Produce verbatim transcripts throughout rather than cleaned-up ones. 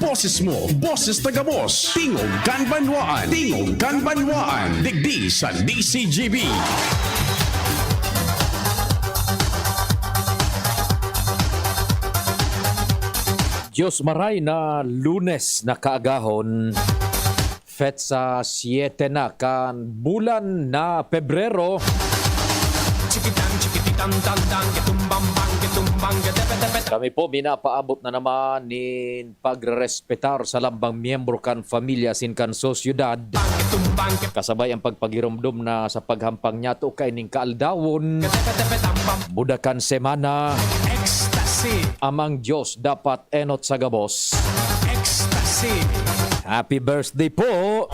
Boses mo, boses na gabos. Tingog kan Banwaan, Tingog kan Banwaan, digdi sa D C G B. Diyos maray na Lunes na kaagahon, petsa siete na kan bulan na Pebrero. Chikitan, chikititan, tan, tan, ketumbang, bang, ketumbang, ketepe, tepe, ta- Kami po minapaabot na naman nin pagrerespetar sa lambang miyembro kan pamilya asin kan sosyedad. Bang, ketumbang, ke- Kasabay ang pagpagiromdom na sa paghampang niyato kaining kaaldawon, ketepe, tepe, tambang. Buda kan semana. Ecstasy. Amang Diyos dapat enot sa gabos. Ecstasy. Happy birthday po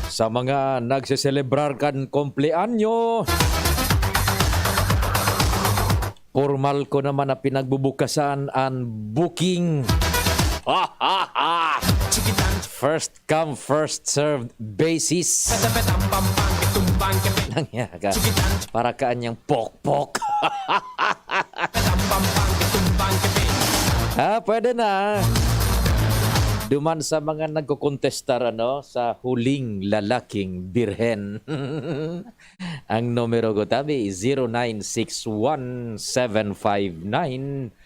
sa mga nagseselebrar kan kumpleanyo. Pormal ko naman na pinagbubukasan an booking. Chikitan. First come, first served basis. Petang, petang, pam, pam, ketumbang, kepe. Nangya ka. Chikitan. Para ka anyang pokpok. Petang, pam, pam, ketumbang, kepe. Ah, pwede na. Duman sa mga nagkokontestar, ano, sa huling lalaking birhen. Ang numero ko, tabi, zero nine six one seven five nine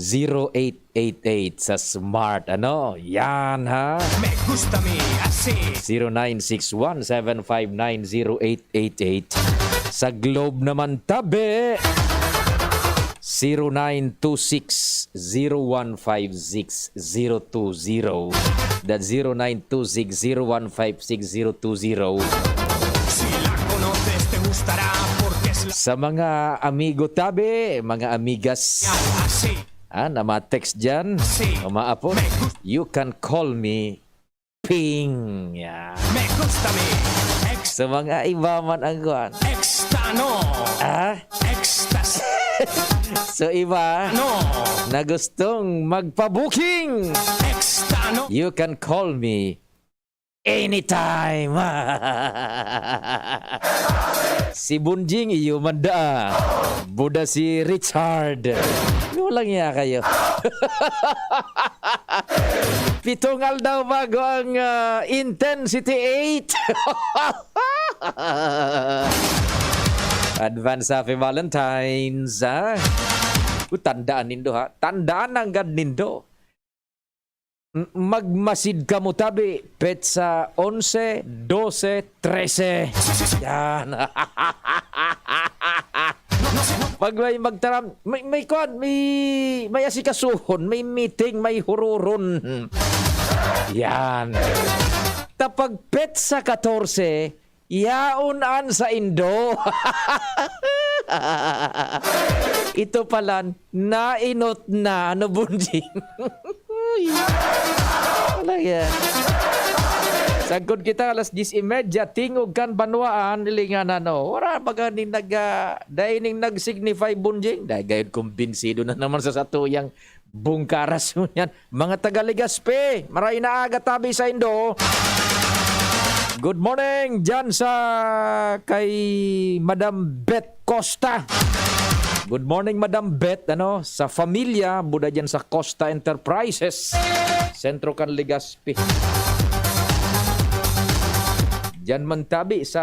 zero eight eight eight sa Smart. Ano? Yan, ha? Me gusta mi así. Zero nine six one seven five nine zero eight eight eight. Sa Globe naman, tabi. Zero nine two six zero one five six zero two zero. That's zero nine two six zero one five six zero two zero. Si la conoces, te gustará, porque es la Sa mga amigo tabi, mga amigas, así. Ah, na ma-text dyan, umaapon, you can call me Ping. Yeah. Me gusta mi. Ex- Sa mga iba man ang kuwan. Extano. Ah? Ecstasy. So iba No. na gustong magpa-booking. Extano. You can call me anytime. Si Bunjing iyo manda. Buda si Richard. Walang iya kayo. Pitong aldaw bago ang, ah, Intensity eight. Advance Happy Valentine's, ha? O, tandaan nindo, ha? Tandaan nanggad nindo. M-, magmasid kamo tabi, petsa onse, dose, trese. Yan. Pag may magtaram, may, may kwan, may, may asikasuhon, may meeting, may hururon. Yan. Tapag petsa katorse, yaon an saindo. Ito palan, nainot na, ano, Bunjing? Uy. Talaga. Sagkod kita alas diyes y media, tingog kan banwaan, hilingan na, no? Wala baga ning nag-, ah, dai ning nag-signify, Bunjing? Dai gayod kumbinsido na naman sa satuyang bungkaras ngunyan. Mga taga Legazpi, maray na aga tabi saindo. Good morning dyan sa kay Madam Beth Costa. Good morning, Madam Beth, ano, sa familia, buda dyan sa Costa Enterprises, sentro kan Legazpi. Dyan man tabi sa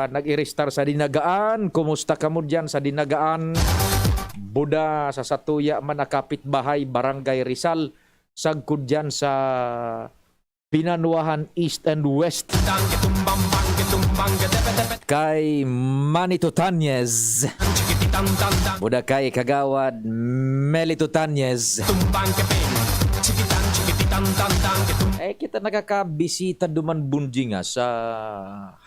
nag-iristar sa Dinagaan, kumusta kamo dyan sa Dinagaan? Buda sa satuya man na kapitbahay, Barangay Rizal, sagkod dyan sa Pinanwahan East and West. Kay Manny Tutanyes. Buda kay Kagawad Meli Tutanyes. Eh, kita nakakabisita duman, Bunjing, ah, sa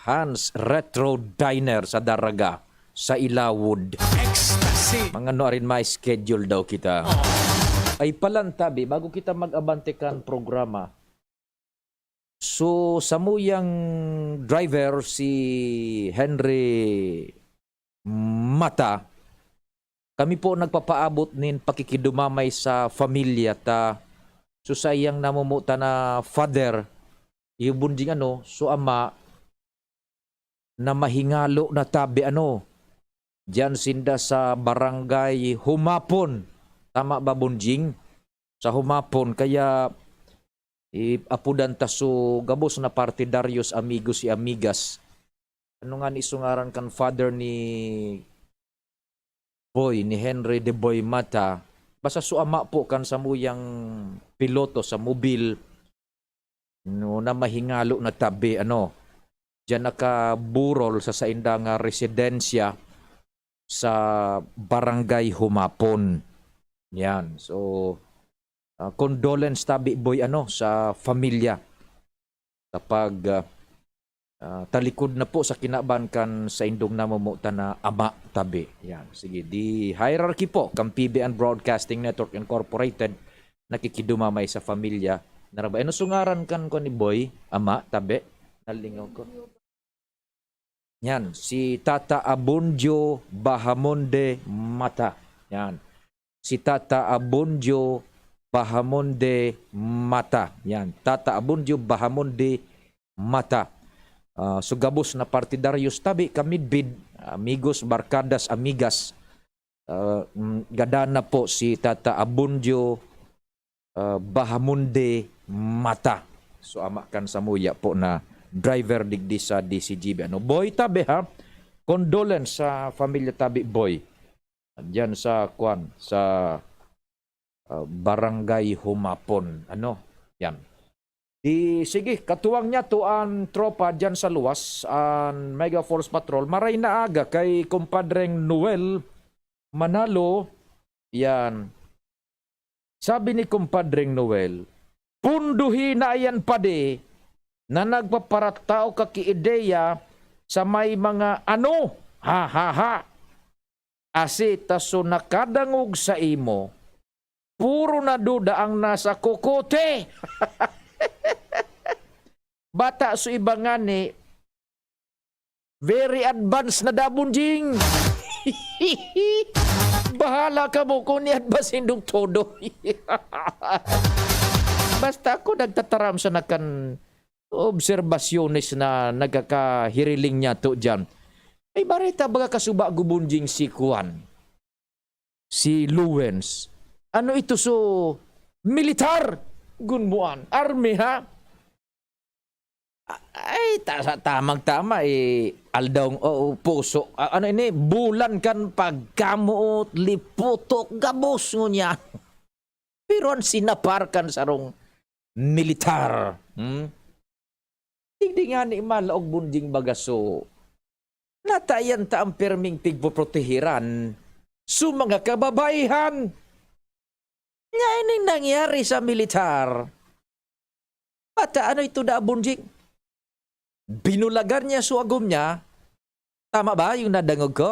Hans Retro Diner sa Daraga, sa Ilawod. Ecstasy. Mga ano, arin, may schedule daw kita. Ay palan tabi, bago kita mag-abante kan programa. So, samuyang driver si Henry Mata, kami po nagpapaabot nin pakikidumamay sa familia ta. So, sa iyang namumuta na father, iyo, Bunjing, ano, so ama, na mahingalo na tabi, ano, diyan sinda sa barangay Humapon. Tama ba, Bunjing? Sa Humapon. Kaya Apodan ta so gabos na partidaryos, amigos y amigas. Ano nga ni isungaran kan father ni Boy, ni Henry de Boy Mata? Basta so ama po kan samuyang piloto sa mobil, no, na mahingalo na tabi, ano, diyan nakaburol sa sainda nga residensya sa Barangay Humapon. Yan. So, ah, condolence tabi, Boy, ano, sa pamilya. Kapag, ah, ah, talikod na po sa kinaban kan saindong namomotan na ama tabi. Yan. Sige, di hierarchy po, kan P B N Broadcasting Network Incorporated, nakikidumamay sa pamilya. Naraba, ano sungaran kan ko ni Boy? Ama, tabi? Nalingaw ko. Yan, si Tata Abundio Bahamonde Mata. Yan. Si Tata Abundio Bahamonde Mata. Yan, Tata Abundio Bahamonde Mata. Ah, so gabos na partidaryos tabi, kamidbid, amigos, barkadas, amigas. Ah, mm, gadan na po si Tata Abundio, ah, Bahamonde Mata. So, ama kan samuya po na driver digdi sa D C G B. Ano, Boy, tabi, ha? Condolence sa pamilya tabi, Boy. Diyan sa, kwan, sa, ah, Barangay Humapon. Ano? Yan. Di, sige, katuwang niya to an tropa diyan sa luwas, an Mega Force Patrol. Maray na aga kay Kumpadreng Noel Manalo. Yan. Sabi ni Kumpadreng Noel, "Punduhi na yan, padi, na nagpaparatao ka ki ideya sa may mga ano, ha, ha, ha. Asi ta so nakadangog sa imo, puro na duda ang nasa kokote." Bata so iba ngani, very advanced na dabon, Jing. Bahala kamo kung ni-advance nindong todo. Basta ako nagtataram sa nakan obserbasyones na nagkakahiriling niya to diyan. May bareta baga kasuba gubon, Jing, si Kuan, si Luwens. Ano ito so militar? Gunmuan. Army, ha? A-, ay, ta-, sa tamang-tama, eh, aldaw, o, puso, a-, ano ini, bulan kan pagkamoot, liputok, gabos ngunyan. Pero an sinapar kan sarong militar, hmm? Digdi ngani malaog bunjing bagaso, natayan ta an pirming pigpoprotehiran so mga kababaehan. Nya ining nangyari sa militar, bata, ano ito da, bunjing? Binulagan niya so agom niya. Tama ba yung nadangog ko?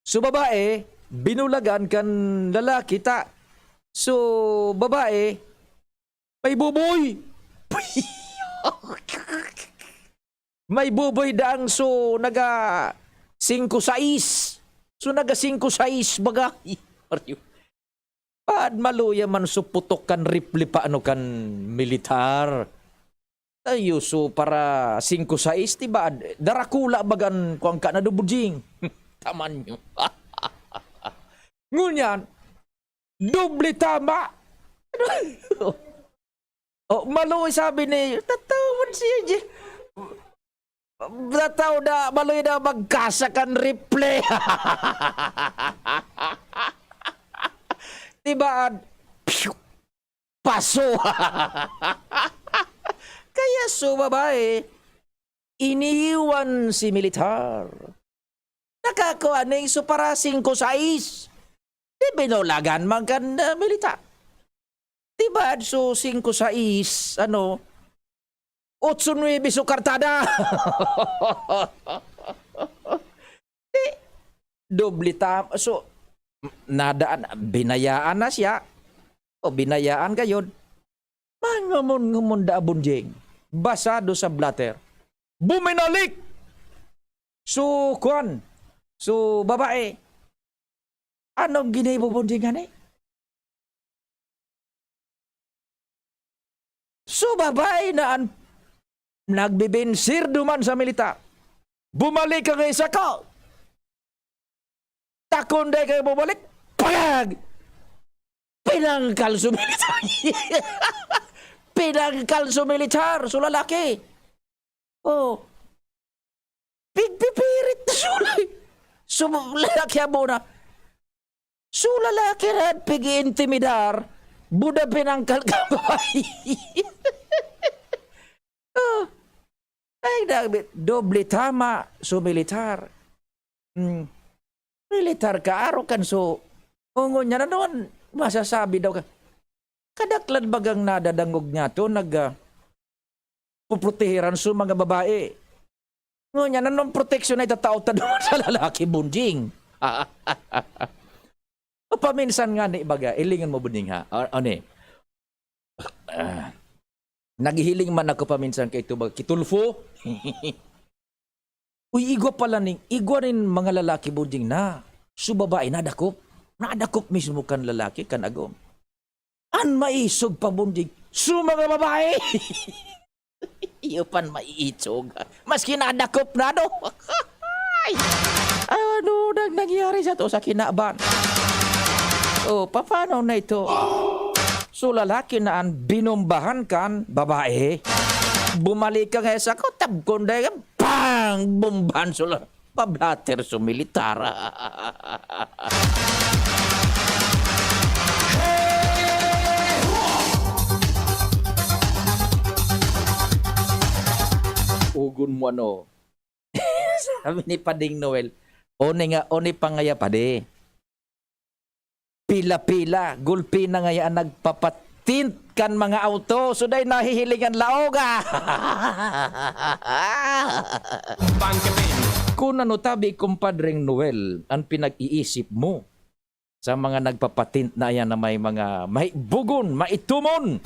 So, babae, binulagan kan lalaki, ta. So, babae, may buboy. May buboy dang, so, naga singko sais. So, naga singko sais baga. Pad maluya man so putok kan rifle pa ano kan militar. Tayo, so para singko sais, diba? Darakula bagan kuwan ka na dubujing. Taman nyo. Ngunyan, doble tama. Oh, maluoy sabi ni, tatawa man siya, G. Nataw na, maluoy na magkasa kan rifle. Diba? Phew! Paso! Kaya so babae, iniwan si militar. Nakakuha ning so para singko sais. Di binulagan man kan, ah, militar. Di ba, so singko sais, ano, otso nuebe so kartada? Di, doble tam-, so, nadaan, binayaan na siya. O binayaan gayod. Mangamon-ngamon da, Bunjing. Basado sa blotter. Buminalik! So, kwan. So, babae. Anong ginibo, Bunjing, ani? So, babae na an nagbibensir duman sa militar. Bumalik ka kay sako. Takon day kayo bumalik. Pagag! Pinangkal so militar. Pinangkal so militar, so lalaki. Oh. Pigpipirit na sulay. So, lalaki amo na. So, lalaki na pig-iintimidar, buda pinangkal ka babae. Oh. Ay, da-, doble tama, so militar. Hmm. Militar ka, aro kan so. Ngunyan, ano an masasabi daw ka? Kadaklan bagang nadadangog niya to, nag, ah, puprotehiran so mga babae. Ngunyan, anong proteksyon na itatao ta doon sa lalaki, Bonjing? Paminsan nga ni baga, ilingon mo, Bonjing, ha? O, ano eh? Ah, naghihiling man ako paminsan kay Tubag, Kitulfo. Uy, igwa pala ning, igwa nin mga lalaki, Bonjing, na so babae nadakop. Nadakop mismo kan lalaki, kan agom. An maisog pa, Bonjing, so mga babae. Iyo pan maiisog. Maski nadakop na, no? Ay! Ano nang nangyari sa to sa kinaban? Oh, paano na ito? So, lalaki na ang binombahan kan babae. Bumalik ka nga sa ko, tabkon dahil, bang! Bombahan sila. Pablatter so militar. Ugon mo ano? Sabi ni Pading Noel, "Oni nga, oni pa ngaya, padi. Pila-pila, gulpi na ngaya an nagpapatint kan mga auto. So, dai nahihiling an laog, ah." Kun ano tabi, Kumpadreng Noel, an pinag-iisip mo sa mga nagpapatint na yan na may mga maibugon, maitumon?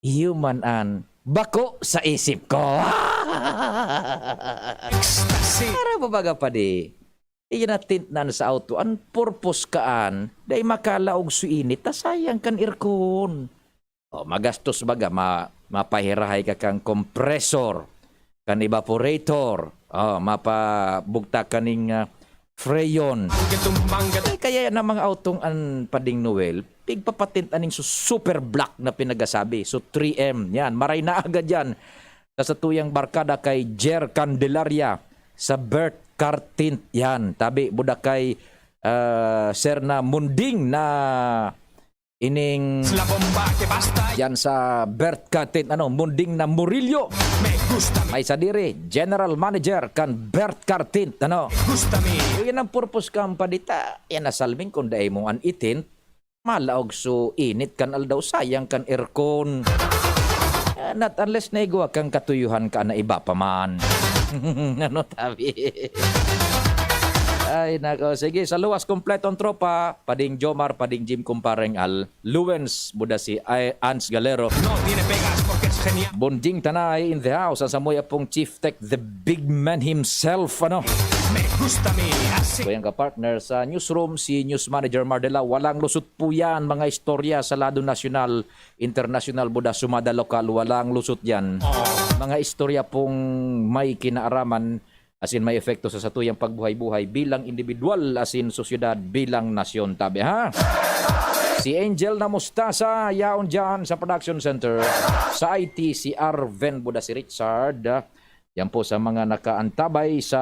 Iyo man an bako sa isip ko. Ecstasy. Para mo baga, padi, iyan na tintnan sa auto, an purpose kaan, dai makalaog so init, ta sayang kan aircon. O, magastos baga, ma-, mapahirahay ka kan compressor, kan evaporator, o, mapabugtak ka ning, ah, freon. Eh, kaya na mga autong an Pading Noel, pigpapatint aning su-, super black na pinagasabi. So, three M, yan, maray na agad yan. Sa satuyang barkada kay Jer Candelaria, sa Bert Car Tint, yan. Tabi, buda kay, ah, Sir na Munding na ining La bomba que basta. Yan sa Bert Car Tint, ano, Munding na Murillo. Me gusta mi. May sadiri, General Manager kan Bert Car Tint, ano. Gusta mi. So, yan ang purpose kan padita. Yan na salming kung dai mo an itint, malaog so init kan aldaw, sayang kan aircon. Ah, not unless naigwa kang katuyuhan ka na iba pa man. Ano tabi? Ay, nako. Sige, sa luwas, kompletong tropa. Pading Jomar, Pading Jim, Kumpareng Al, Luwens, buda si Ay-, Ans Galero. No tiene pegas porque es genial. Bonjing Tanay in the house. Ang samuya pong Chief Tech, the big man himself, ano? Me gusta mi así. Kuyang ka-partner sa newsroom, si News Manager Mardela. Walang lusot po yan, mga istorya sa lado nasyonal, internasyonal, buda sumada lokal, walang lusot yan. Oh. Mga istorya pong may kinaaraman, as in may epekto sa satuyang pagbuhay-buhay bilang indibidwal, as in sosyedad, bilang nasyon, tabi, ha? Si Angel na Mustasa, yaon dyan sa production center. Sa I T, si Arven, buda si Richard. Yan po sa mga nakaantabay sa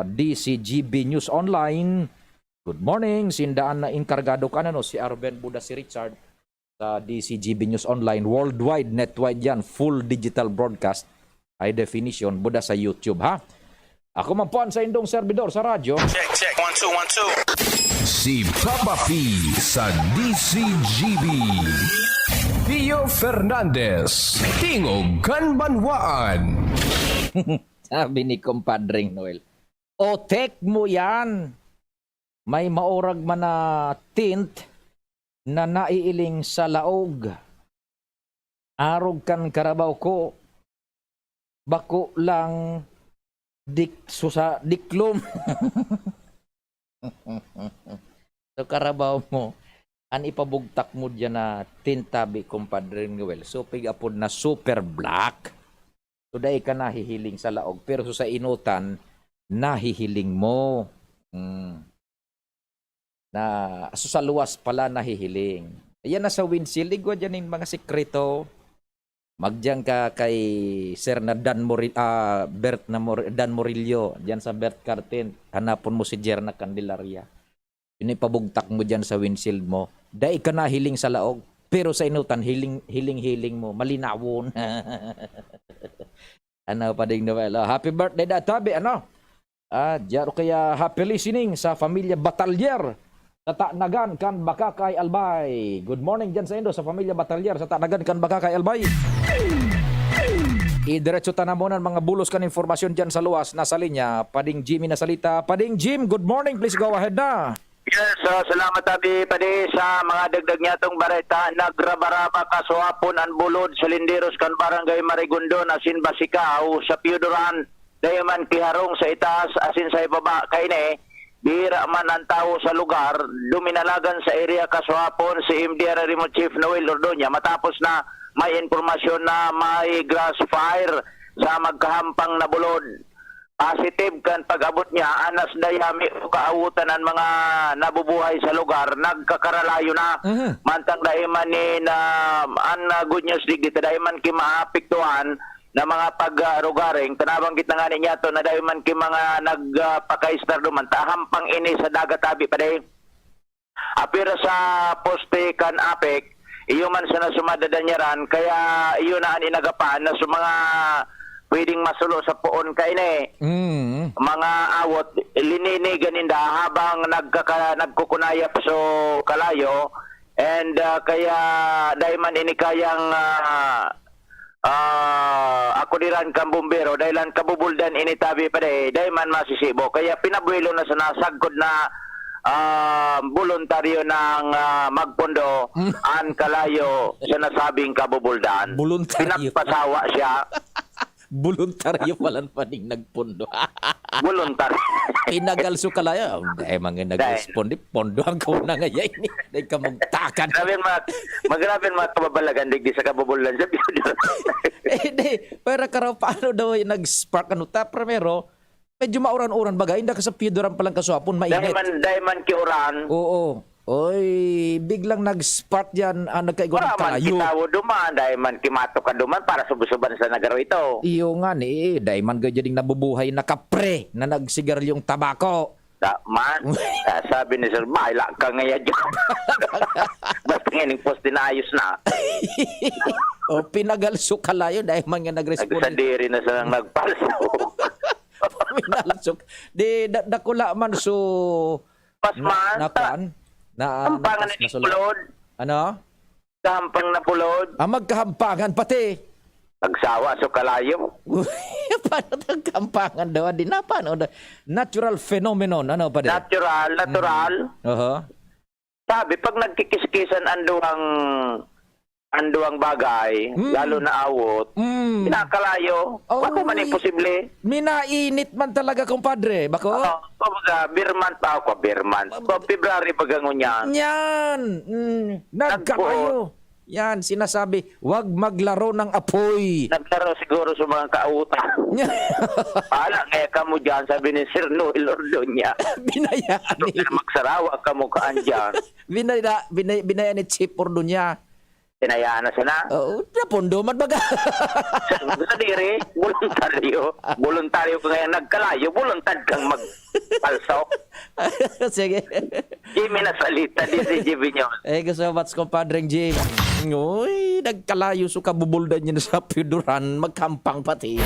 D C G B News Online. Good morning, sindaan na inkargado ka na, no? Si Arven, buda si Richard. Sa D C G B News Online, worldwide, netwide yan, full digital broadcast, high definition, buda sa YouTube, ha? Ako man po ang sa indong servidor sa radyo. Check, check, one, two, one, two. Si Papa P sa D C G B. Pio Fernandez, Tingog kan Banwaan. Sabi ni Compadreng Noel, "Otek mo yan! May maurag man na tint na naiiling sa laog. Arog kan karabaw ko, bako lang dik-, susa-, diklom." So, karabaw mo, an ipabugtak mo diyan na tint, tabi, Compadre Noel, so, pig-apod na super black. So, dai ka nahihiling sa laog, pero so sa inutan, nahihiling mo. Hmm. Na, so sa luwas pala nahihiling. Ayan na sa windshield, igwa dyan yung mga sikreto. Magdiyan ka kay Sir na Dan Mori-, ah, Bert na Mor-, Dan Murillo, diyan sa Bert Cartent. Hanapon mo si Jerna Candelaria. Yun ipabugtak mo diyan sa windshield mo. Dai ka nahiling sa laog, pero sa inutan, hiling, hiling-hiling mo, malinawon. Ano pa ding Noel? Oh, happy birthday da, tabi, ano? Ah, diyan o kaya happy listening sa Familia Batalyer. Tatanagan kan Bakakay Albay. Good morning dyan sa indo, sa Familia Batalyer. Sa Tanagan kan Bakakay Albay. Idiretso ta na muna ang mga bulos kan informasyon dyan sa luwas. Nasa linya, Pading Jimmy Nasalita. Pading Jim, good morning. Please go ahead na. Yes, ah, salamat, Abi Padi, sa mga dagdag niya tong bareta. Nagraba-raba kasuhapon an bulod sa linderos kan Barangay Marigondon asin Basicao sa Pioduran. Dai man kiharong sa itaas asin sa ibaba. Kaini, bihira man an tawo sa lugar. Duminalagan sa area kasuhapon si M D R R M O Chief Noel Ordoña matapos na may impormasyon na may grass fire sa magkahampang na bulod. Positive kan pag-abot niya, anas daya mi kaawotan an mga nabubuhay sa lugar, nagkakaralayo na. Mhm. Mantang dai man ni na, an, ah, good news digdi ta, dai man ki maapektuhan na mga pag, ah, rugaring. Ta nabanggit na nga ninyo ato na dai man ki mga nag, ah, pakaistar duman, ta hampang ini sa dagat, Abi Padi. Apira sa poste kan APEC, iyo man sana sumadanyaran, kaya iyo na an inagapan na sa mga pwedeng masulo sa poon kaini. Mm. Mga awot, lininigan ninda habang nagkaka-, nagkukunayap so kalayo, and, ah, kaya dai man ini kayang, ah, ah, ako diran kan bumbero, dahil ang kabubuldan ini tabi pa dai, dai man masisibo. Kaya pinabuelo na sana sagkod na, ah, boluntaryo ng, ah, magpondo Hmm. an kalayo sa nasabing kabubuldan. Boluntaryo. Pinagpasawa siya. Boluntaryo palan pa ning nagpondo. Boluntaryo. Pinagal su kalayo. Dai man nga Dai. nag-responde. Pondo ang kauna nga yan. Dai ka magtakan. Grabe ang mga, magrabe ang mga kababalagan digdi sa kabubuldan sa Pioduran. Eh, di, pero karaw, paano daw yung nag-spark? Ano ta? Primero, medyo mauran-uran baga. Inda ka sa Pioduran palang kasuhapon, Dai mainit. man, dai man kiuran. Oo. Oy, biglang nag-spark yan, ah, nagkaigwa ng Wala man kalayo. kitawo duman, dai man kimato ka duman para subusuban sa nagaro ito. Iyo nga ni, eh, dai man gayud ding nabubuhay na kapre na nagsigaryong tabako. Da man. Ah, sabi ni Sir, "Bahala ka ngaya dyan." Basta ngayon, yung poste naayos na. O, pinagal su kalayo, dahil man nga nag-respond. Nagsadiri na silang nagpalso. Pinalsok. Di, da-, dakula man su Mas na, man, na ta-, kuan? Na, ang pangan napas-, ni nasulod. Kulod. Ano? Kahampang na pulod. Ah, magkahampangan pati. Nagsawa so kalayo. Paano nagkahampangan daw? Di na, paano daw? Natural phenomenon. Ano pa din? Natural, natural. Mm. Oho. Sabi, pag nagkikiskisan ang duwang, ang duwang bagay, Mm. lalo na awot, Mm. kinakalayo. Oh, Bako man uy. imposible. Minainit man talaga, kumpadre. Bako? Oo, kumbaga, beer month pa ako, beer month. Mab- Kung February, baga ngunyan. Yan. Mm. Nagkalayo. Nagbuo. Yan, sinasabi, "Wag maglaro ng apoy." Naglaro siguro sa mga kautan. Pala, kaya kamo dyan, sabi ni Sir Noel Ordoña. Binayaan Ano ni ka na magsarawa kamo kaan dyan? Binaya-, binay-, binayaan ni Chief Ordoña. Binayaan na sana. Oo, napondo man baga. Sa, sa diri, voluntaryo. Voluntaryo ka ngayon, nagkalayo, voluntad kang magpalsok. Sige. Jimmy Nasalita, D C G B News. Eh, gusto mo, Bats, kumpadreng Jim? Uy, nagkalayo so kabubuldan niya sa Pioduran, magkampang pati.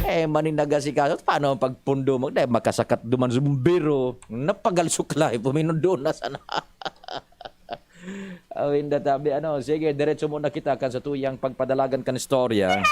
Eh, maninag-asikaso, paano ang pagpundo mo? Dahil makasakat duman sa bumbero. Napagal suklay, puminundo na sana. Awin da tabi, ano? Sige, diretso muna kita kan sa tuyang pagpadalagan kan istorya.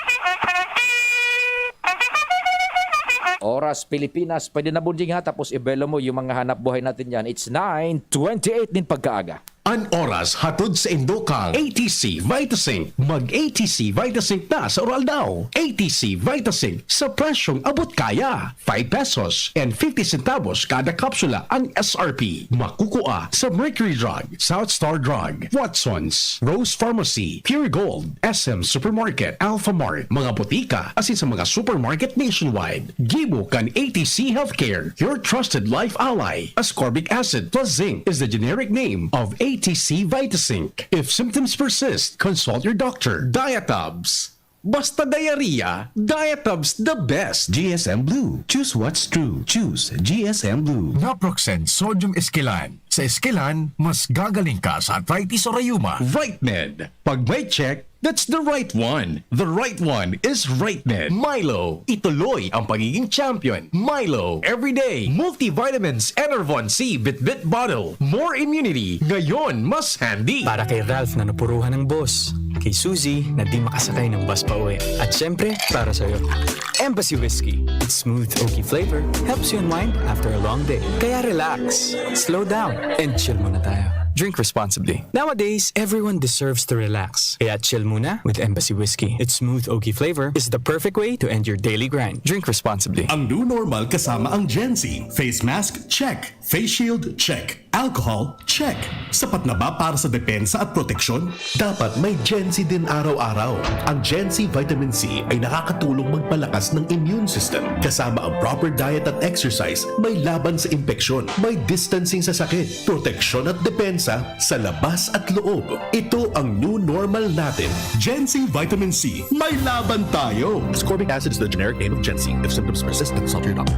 Oras Pilipinas, pwede na, Bunjing, ha? Tapos ibelo mo yung mga hanap buhay natin yan. It's nine twenty-eight din pagkaaga. An oras hatod sa indo kang A T C Vitasync. Mag A T C Vitasync na sa Uraldaw. A T C Vitasync sa presyong abot kaya. Five pesos and fifty centavos kada kapsula ang S R P. Makukua sa Mercury Drug, South Star Drug, Watson's, Rose Pharmacy, Pure Gold, S M Supermarket, Alpha Mart, mga botika, asin sa mga supermarket nationwide. Gibo kan A T C Healthcare, your trusted life ally. Ascorbic acid plus zinc is the generic name of A T C Vitazinc. If symptoms persist, consult your doctor. Diatabs. Basta diarrhea, Diatabs the best. G S M Blue. Choose what's true. Choose G S M Blue. Naproxen Sodium Esquilan. Sa Esquilan, mas gagaling ka sa arthritis o rayuma. Right, Ned. Pag may check, that's the right one. The right one is Right, Ned. Milo, ituloy ang pagiging champion. Milo, everyday. Multivitamins, Enervon C, Bitbit Bottle. More immunity, ngayon mas handy. Para kay Ralph na napuruhan ng boss. Kay Suzy na di makasakay ng bus pa uwi. At syempre, para sa'yo. Embassy Whiskey. Its smooth, oaky flavor helps you unwind after a long day. Kaya relax, slow down, and chill muna tayo. Drink responsibly. Nowadays, everyone deserves to relax. Kaya chill muna with Embassy Whiskey. Its smooth, oaky flavor is the perfect way to end your daily grind. Drink responsibly. Ang new normal kasama ang Gen Z. Face mask, check. Face shield, check. Alcohol, check. Sapat na ba para sa depensa at proteksyon? Dapat may Gen Z din araw-araw. Ang Gen Z Vitamin C ay nakakatulong magpalakas ng immune system, kasama ang proper diet at exercise, may laban sa impeksyon, may distancing sa sakit, proteksyon at depensa sa labas at loob. Ito ang new normal natin. Gen Z Vitamin C, may laban tayo! Ascorbic acid is the generic name of Gen Z. If symptoms persist, consult your doctor.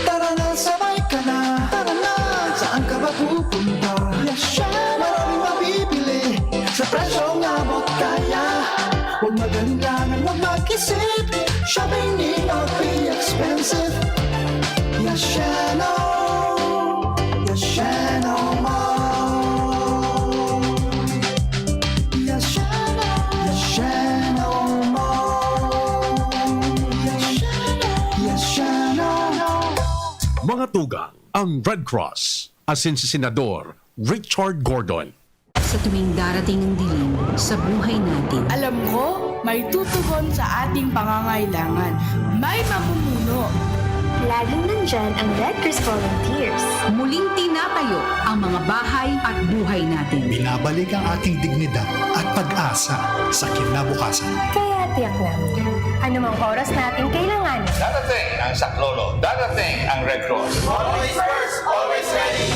Tara na, sabay ka na. Tara na, saan ka ba pupunta? Yes, siya. Maraming mabibili sa presyong abot kaya. Huwag mag-alinlangan, huwag mag-isip. Shopping need not be expensive. Yes, siya, no. Yes, siya, no more. Yes, siya, no. Yes, siya, no more. Yes, siya, no. Yes, siya, no. Mga tugang, ang Red Cross, asin si Senador Richard Gordon. Sa tuwing darating ang dilim sa buhay natin. Alam ko, may tutugon sa ating pangangailangan. May mamumuno. Laging nandyan ang Red Cross Volunteers. Muling tinatayo ang mga bahay at buhay natin. Binabalik ang ating dignidad at pag-asa sa kinabukasan. Kaya tiyak namin, anumang oras natin kailangan. Darating ang saklolo, darating ang Red Cross. Always first, always ready.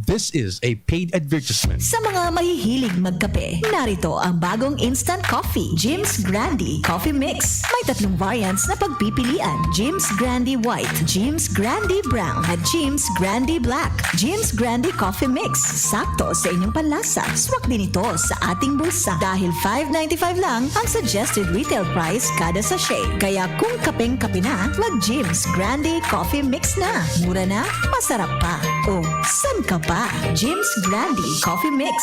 This is a paid advertisement. Sa mga mahihilig magkape, narito ang bagong instant coffee, Jim's Grande Coffee Mix. May tatlong variants na pagpipilian, Jim's Grande White, Jim's Grande Brown, at Jim's Grande Black. Jim's Grande Coffee Mix, sakto sa inyong panlasa. Swak din ito sa ating bulsa dahil five ninety-five lang ang suggested retail price kada sachet. Kaya kung kapeng-kape na, mag Jim's Grande Coffee Mix na. Mura na, masarap pa. O, san ka pa? Jim's Grande Coffee Mix.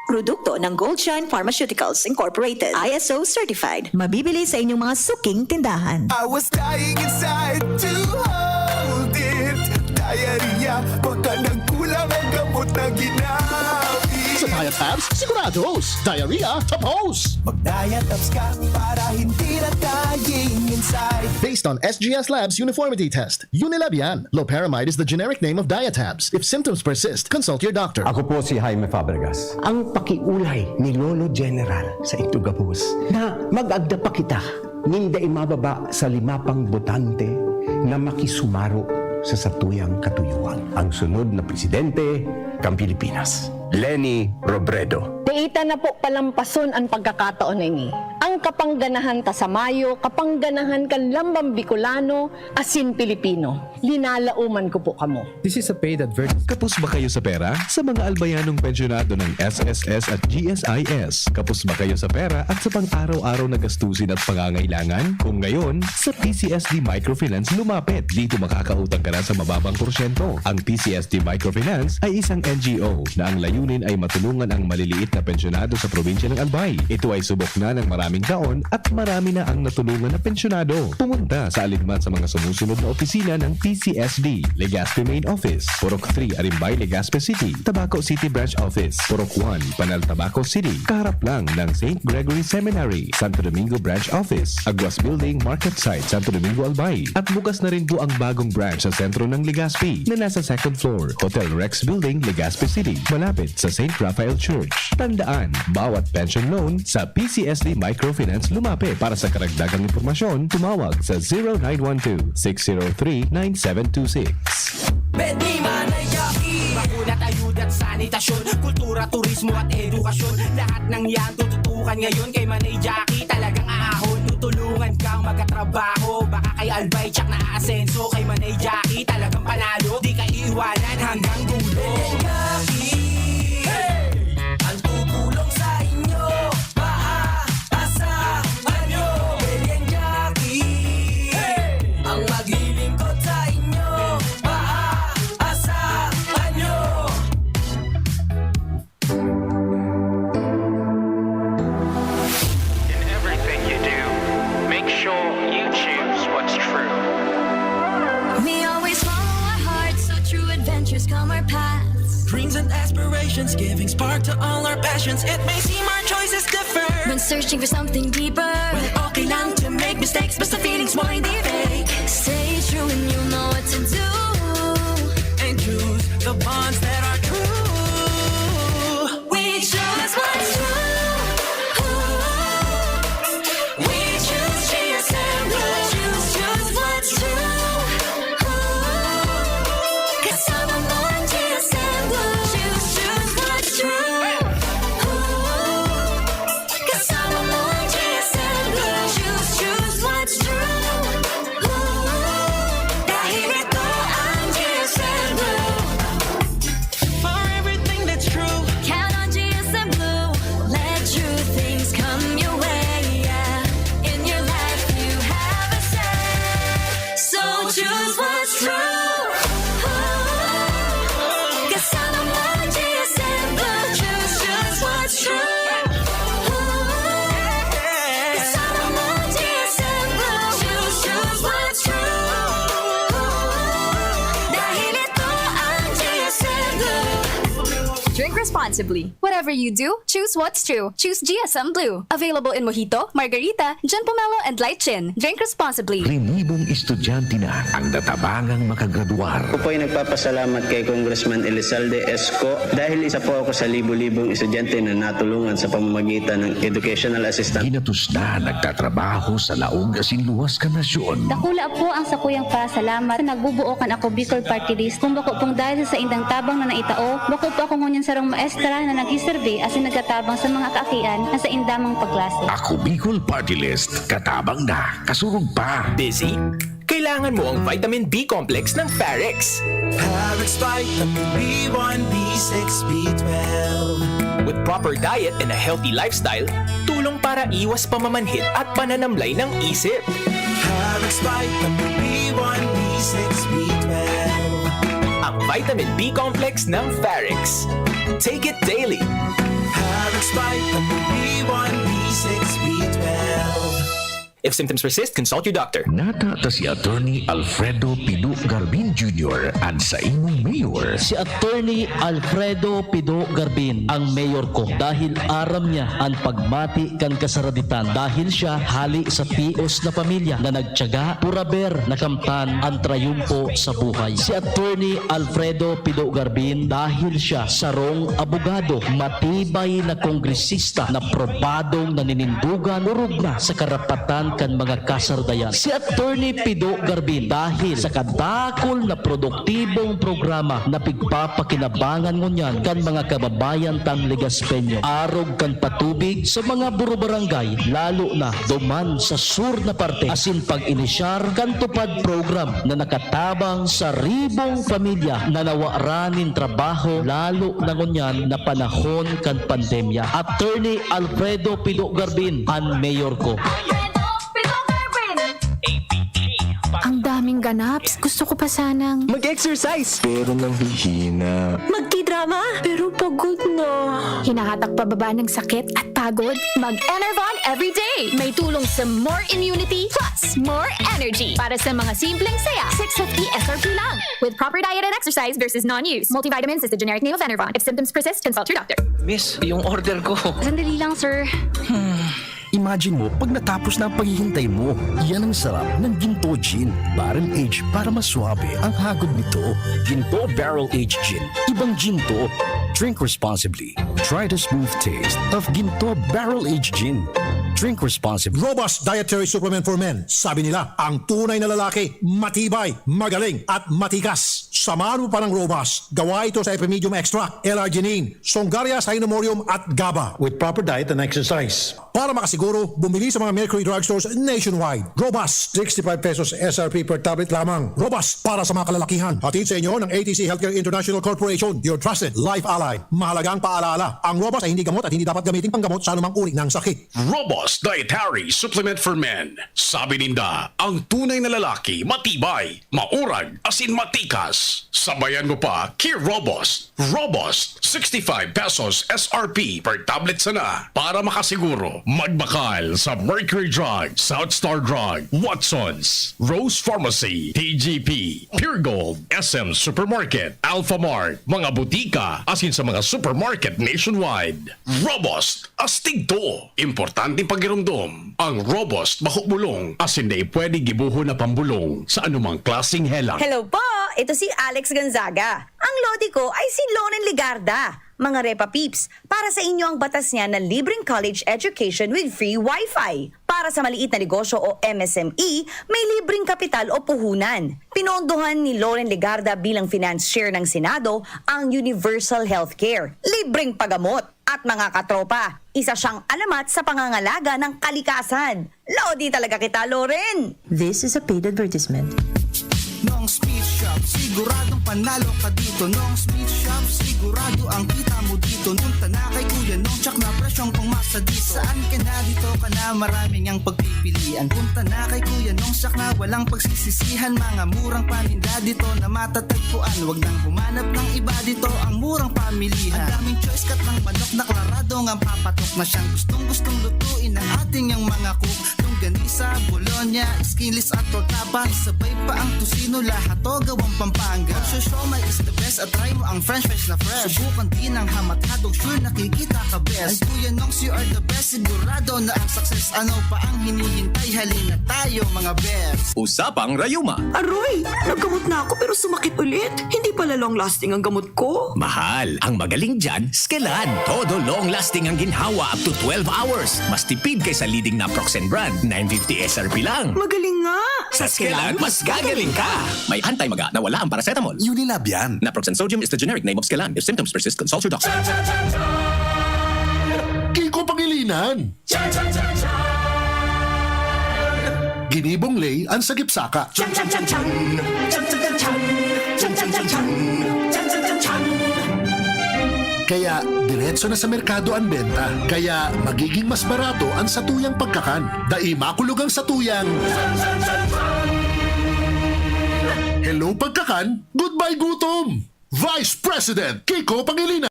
Produkto ng Goldshine Pharmaceuticals Incorporated, I S O certified. Mabibili sa inyong mga suking tindahan. I was dying inside to hold it. Diarrhea, baka nagkulang ang gamot na ginamit. Sa Diatabs, sigurados! Diarrhea, tapos! Mag-Diatabs ka para hindi na dying inside. Based on S G S Labs uniformity test, Unilab yan. Loperamide is the generic name of Diatabs. If symptoms persist, consult your doctor. Ako po si Jaime Fabregas. Ang pakiulay ni Lolo General sa Itugabos na mag-agda pa kita, ninda imababa sa lima pang botante na makisumaro sa satuyang katuyuan. Ang sunod na presidente kan Pilipinas, Leni Robredo. Dai ta na po palampason an pagkakataon na ini. Ang kapangganahan ta sa mayo, kapangganahan kan lambang Bicolano asin Pilipino. Linalauman ko po kamo. This is a paid advertisement. Kapos ba kayo sa pera? Sa mga albayanong pensyonado ng S S S at G S I S, kapos ba kayo sa pera at sa pang-araw-araw na gastusin at pangangailangan? Kung ngayon, sa P C S D Microfinance lumapit. Dito makakautang ka na sa mababang porsyento. Ang P C S D Microfinance ay isang N G O na ang layunin ay matulungan ang maliliit na pensyonado sa probinsya ng Albay. Ito ay subok na ng maraming taon at marami na ang natulungan na pensyonado. Pumunta sa alinman sa mga sumusunod na opisina ng P C S D: Legazpi Main Office, Purok three, Arimbay, Legazpi City; Tabaco City Branch Office, Purok one, Panal, Tabaco City, kaharap lang ng Saint Gregory Seminary; Santo Domingo Branch Office, Aguas Building, Market Site, Santo Domingo, Albay. At bukas na rin po ang bagong branch sa sentro ng Legazpi na nasa second floor, Hotel Rex Building, Legazpi City, malapit sa Saint Raphael Church. Tandaan, bawat pension loan sa P C S D Microfinance lumapit. Para sa karagdagang impormasyon, tumawag sa zero nine one two, six zero three, nine seven two six. Pwede Manay Jackie. Bakuna, ayuda at sanitasyon, kultura, turismo at edukasyon. Lahat ng yan tututukan ngayon kay Manay Jackie. Talagang aahon, tutulungan kang magkatrabaho. Baka kay Albay, tsak na aasenso. Kay Manay Jackie, talagang panalo. Di ka iiwanan hanggang dulo. Manay Jackie. Hey! Ang tutulong sa inyo, maaasahan nyo. Manay Jackie. Hey! Ang maglilingkod sa inyo, maaasahan nyo. In everything you do, make sure you choose what's true. We always follow our hearts, so true adventures come our paths. Dreams and aspirations, giving spark to all our passions. It may seem our choices differ. When searching for something deeper, Well, okay lang to make mistakes, basta feelings mo hindi fake. Stay true and you know what to do. And choose the bonds that are true. We choose what's true. We choose G S M Blue. Choose, choose what's true. Kasama mo ang G S M Blue. Choose, choose what's true. Kasama mo ang G S M Blue. Choose, choose what's true. Dahil ito ang G S M Blue. For everything that's true. Count on G S M Blue. Let true things come your way. Yeah. In your life, you have a say. So choose what's true. Kasama mo ang G S M Blue. Choose, choose what's true. Kasama mo ang G S M Blue. Choose, choose what's true. Dahil ito ang G S M Blue. Drink responsibly. Whatever you do, choose what's true. Choose G S M Blue. Available in Mojito, Margarita, Gin Pomelo, and Light Gin. Drink responsibly. Rinibong estudyante na ang natabangang makagradwar. Ako po ay nagpapasalamat kay Congressman Elizalde Esco dahil isa po ako sa libo-libong estudyante na natulungan sa pamamagitan ng educational assistance. Ginatos na nagtatrabaho sa laog asin luwas kan nasyon. Dakula po ang sakuyang pasalamat sa nagbubuo kan Ako Bicol Party List. Kung bako pong dahil sa saindang tabang na naitao, bako po ako ngunyan sarong maestra na nagsiserbi asin nagtatabang sa mga kaakian na sainda mang pagklase. Ako Bicol Party List, katabang na, kasurog pa. Busy? Kailangan mo ang vitamin B complex ng Farex. Parex Vitamin B one, B six, B twelve. With proper diet and a healthy lifestyle, tulong para iwas pamamanhid at pananamlay ng isip. Parex Vitamin B one, B six, B twelve. Ang vitamin B complex ng Farex. Take it daily. Parex Vitamin B one, B six, B twelve. If symptoms persist, consult your doctor. Nata ta si Attorney Alfredo Pido Garbin Junior an saimong mayor. Si Attorney Alfredo Pido Garbin ang mayor ko dahil aram niya an pagmati kan kasaraditan dahil siya hali sa tios na pamilya na nagtiyaga, puraber na kamtan an trayumpo sa buhay. Si Attorney Alfredo Pido Garbin dahil siya sarong abogado, matibay na kongresista na probadong naninindugan, orog na sa karapatan kan mga kasardayan. Si Attorney Pido Garbin dahil sa kadakol na produktibong programa na pigpapakinabangan ngunyan kan mga kababayan tang Legaspeño, arog kan patubig sa mga burubarangay, lalo na duman sa sur na parte, asin pag-inisyar kan TUPAD program na nakatabang sa ribong pamilya na nawaran nin trabaho, lalo na ngunyan na panahon kan pandemya. Attorney Alfredo Pido Garbin, an mayor ko. Ang daming ganaps. Gusto ko pa sanang Mag-exercise! Pero nanghihina. Magtidrama, pero pagod na. Hinahatak pababa ng sakit at pagod. Mag-Enervon everyday. May tulong sa more immunity plus more energy. Para sa mga simpleng saya, six fifty S R P lang. With proper diet and exercise versus non-use. Multivitamins is the generic name of Enervon. If symptoms persist, consult your doctor. Miss, yung order ko. Sandali lang, sir. Imagine mo pag natapos na ang paghihintay mo. Yan ang sarap ng Ginto Gin. Barrel Age para mas suabe ang hagod nito. Ginto Barrel Age Gin. Ibang Ginto. Drink responsibly. Try the smooth taste of Ginto Barrel Age Gin. Drink responsibly. Robust Dietary Supplement for Men. Sabi nila, ang tunay na lalaki, matibay, magaling, at matikas. Samahan mo pa ng Robust. Gawa ito sa Epimedium Extract, L-arginine, Songaria Cynomorium at GABA. With proper diet and exercise. Para makasiguro, bumili sa mga Mercury Drugstores nationwide. Robust, sixty-five pesos S R P per tablet lamang. Robust, para sa mga kalalakihan. Hatid sa inyo ng A T C Healthcare International Corporation, your trusted life ally. Mahalagang paalala, ang Robust ay hindi gamot at hindi dapat gamitin panggamot sa anumang uri ng sakit. Robust Dietary Supplement for Men. Sabi ninda, ang tunay na lalaki, matibay, maurag, asin matikas. Sabayan mo pa, ki Robust. Robust, sixty-five pesos S R P per tablet sana. Para makasiguro, magbakal sa Mercury Drug, South Star Drug, Watsons, Rose Pharmacy, T G P, Pure Gold, S M Supermarket, Alphamart, mga butika, asin sa mga supermarket nationwide. Robust, astig to. Importanteng pagiromdom, ang Robust bako bulong, asin dai pwede gibohon na pambulong sa anumang klaseng helang. Hello po! Ito si Alex Gonzaga. Ang lodi ko ay si Loren Legarda. Mga Repa Peeps, para sa inyo ang batas niya na libreng college education with free wifi. Para sa maliit na negosyo o M S M E, may libreng kapital o puhunan. Pinondohan ni Loren Legarda bilang finance chair ng Senado ang universal healthcare, libreng paggamot, at mga katropa. Isa siyang alamat sa pangangalaga ng kalikasan. Lodi talaga kita, Loren! This is a paid advertisement. Nong's Meat Shop, siguradong panalo ka dito. Nong's Meat Shop, sigurado ang kita mo dito. Punta na kay Kuya Nong, tsak na presyong pangmasa dito. Saan ka na, dito ka na, maraming ang pagpipilian. Punta na kay Kuya Nong, tsak na walang pagsisisihan. Mga murang paninda dito na matatagpuan. Wag nang humanap ng iba dito, ang murang pamilihan. Ang daming choice, cut ng manok na klarado nga papatok na siyang gustong-gustong lutuin ng ating yang mga cook. Longganisa, bologna, skinless at torta pa. Sabay pa ang tocino, lahat to gawang Pampanga. Magsho-siomai is the best at try mo ang french fries na fresh. Subukan din ang hamat-hatog, sure nakikita ka best. Ay Kuya Nongs, you are the best, sigurado na ang success. Ano pa ang hinihintay? Halina tayo, mga best. Usapang rayuma. Aroy! Naggamot na ako pero sumakit ulit. Hindi pala long lasting ang gamot ko. Mahal, ang magaling dyan, Skelan. Todo long lasting ang ginhawa up to twelve hours. Mas tipid kaysa leading naproxen brand, nine fifty S R P lang. Magaling nga! Sa Skelan, mas gagaling ka! May anti-maga na wala ang paracetamol. Unilab yan. Naproxen sodium is the generic name of Skelan. If symptoms persist, consult your doctor. Kiko Pangilinan. Ginibong Lay an sagip saka. Kaya, diretso na sa merkado an benta. Kaya, magiging mas barato an satuyang pagkakan. Dai makulog ang satuyang Hello Pagkakan, goodbye gutom! Vice President Kiko Pangilinan.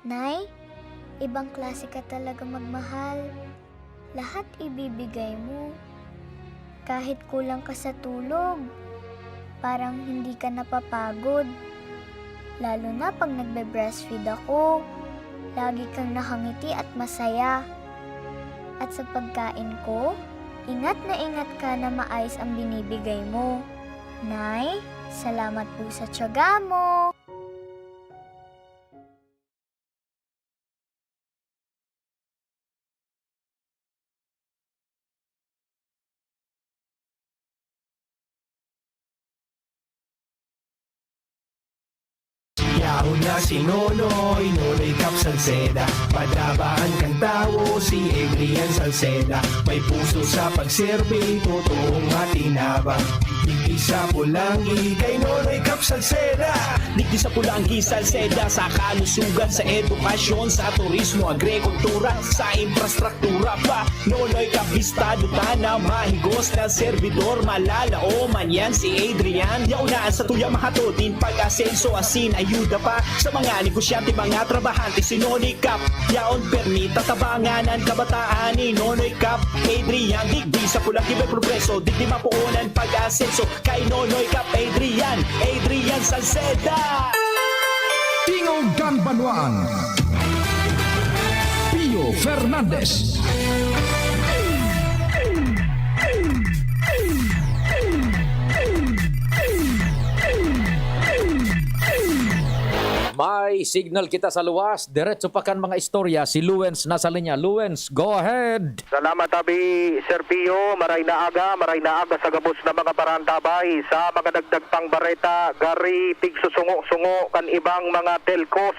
Nay, ibang klase ka talaga magmahal. Lahat ibibigay mo. Kahit kulang ka sa tulog, parang hindi ka napapagod. Lalo na pag nagbe-breastfeed ako, lagi kang nakangiti at masaya. At sa pagkain ko, ingat na ingat ka na maayos ang binibigay mo. Nay, salamat po sa tiyaga mo. Yaon na si Nonoy, Nonoy Cap Salceda. Padabaan kan tawo si Adrian Salceda. May puso sa pagserbi, totoong matinabang. Digdi sa Pulanggi, kay Nonoy Cap Salceda. Digdi sa Pulanggi, Salceda, sa kalusugan, sa edukasyon, sa turismo, agrikultura, sa infrastruktura pa. Nonoy Cap, bistado ta na mahigos na serbidor, malalaoman yan si Adrian. Yaon na an satuyang mahatod nin pag-asenso, asin ayuda pa sa mga negosyante, mga trabahante, si Nonoy Cap. Yaon permi tatabangan an kabataan ni Nonoy Cap Adrian. Digdi sa Pulanggi may progreso, digdi mapoon an pag-asenso. Kay Nonoy Cap Adrian, Adrian Salceda. Tingog kan Banwaan, Pio Fernandez. May signal kita sa luwas. Diretso pa kan mga istorya. Si Luwens nasa linya. Luwens, go ahead! Salamat, Abi, Sir Pio. Maray na aga, maray na aga sa gabos na mga parantabay. Sa mga dagdag pang bareta, gari tigsusungo-sungo kan ibang mga telcos.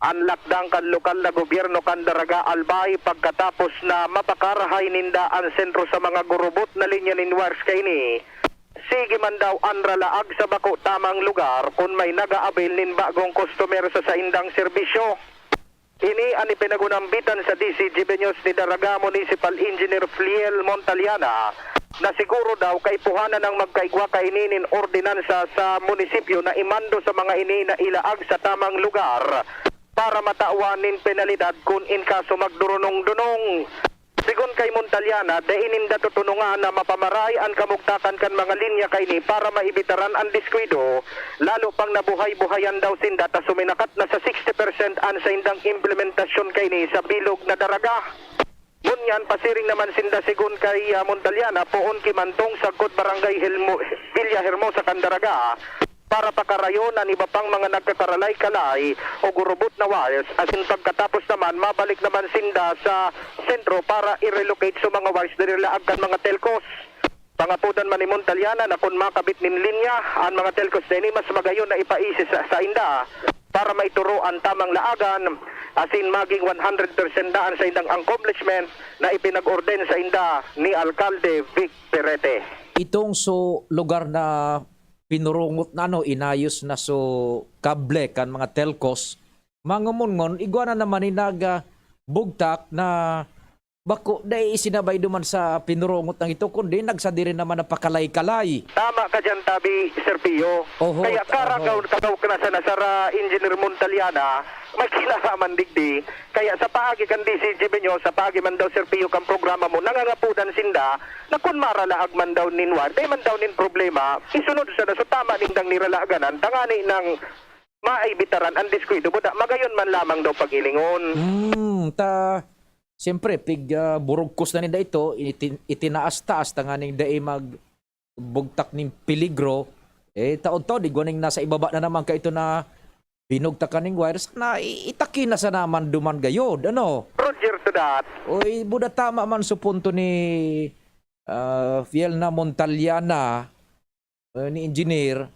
An lakdang kan lokal na gobyerno kan Daraga, Albay, pagkatapos na mapakarahay ninda an sentro sa mga gurubot na linya nin wires kaini, sige man daw an ralaag sa bako tamang lugar kun may nag-a-avail nin bagong customer sa saindang serbisyo. Ini an ipinagunambitan sa D C G B News ni Daraga Municipal Engineer Fliel Montaliana, na siguro daw kaipuhanan nang magkaigwa kaini nin ordinansa sa munisipyo na imando sa mga ini na ilaag sa tamang lugar para matawan nin penalidad kun in kaso magdurunong-dunong. Sigon kay Montaliana, dai ninda tutunungan na mapamaray an kamugtakan kan mga linya kaini para maibitaran an diskuido, lalo pang nabuhay-buhayan daw sinda ta suminakat na sa sixty percent an saindang implementasyon kaini sa bilog na Daraga. Ngunyan, pasiring naman sinda, sigon kay, ah, Montaliana, poon ki mantong sagkod Barangay Helmo-, Villa Hermosa kan Daraga, para pakarayon an iba pang mga nagkakaralay-kalay o gurubot na wires, asin pagkatapos naman, mabalik naman sinda sa sentro para i-relocate sa mga wires diri laag kan mga telcos. Pangapodan man ni Montaliana na kun makabit nin linya an mga telcos na ini, mas magayon na ipaisi sa sainda para maituro an tamang laagan, asin maging one hundred percent na an saindang accomplishment na ipinag-orden sainda ni Alkalde Vic Perete. Itong so lugar na pinurungot na, ano, inayos na so kable kan mga telcos, mangumungon, igwa na naman ni nag, ah, bugtak na bako, dai isinabay duman sa pinurungot na ito, kundi nagsadiri naman na pakalay-kalay. Tama ka diyan, Tabi, Sir Pio. Oho, Kaya karagaw, oho. kagaw ka na sana, Sir, ah, Engineer Montaliana, may kinalaman digdi. Kaya sa paagi kan D C G B News, sa paagi man daw, Sir Pio, kan programa mo, nangangapodan sinda na kun maralaag man daw nin wire, dai man daw nin problema, isunod sana sa tama nindang niralaaganan, tangani nang maibitaran an diskuido, buda magayon man lamang daw paghilingon. Hmm, ta, siyempre, pig, ah, burugkos na ninda ito, iti-, itinaas-taas, tanganing dai magbugtak nin peligro. Eh, taod-taod, igwa ning nasa ibaba na naman kaito na binugtakan ning wires, na i-, itaki na sa naman duman gayod, ano? Roger to that. Oy, buda tama man sa punto ni, ah, Fiel na Montaliana, eh, ni Engineer,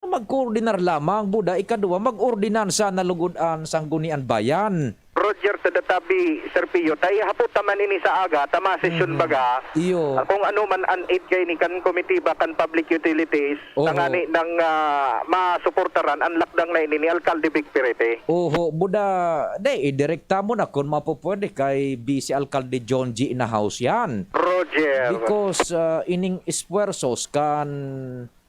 magkoordinar lamang, buda, ikaduwa, mag-ordinansa na lugod an Sanggunian Bayan. Roger to the Tabi, Sir Pio. Tay hapot ta man ini sa aga, ta masesyon Mhm. baga. Iyo. Ah, kung ano man an aid kay ni kan komitiba kan Public Utilities, Oho. tangani nang, ah, masuportaran an lakdang na ini ni Alkalde Vic Perete. Oho, buda, de, idirekta mo na kun mapupwede kay Vice Alkalde John G. Inahaus yan. Roger. Because, ah, ining esfuerzos kan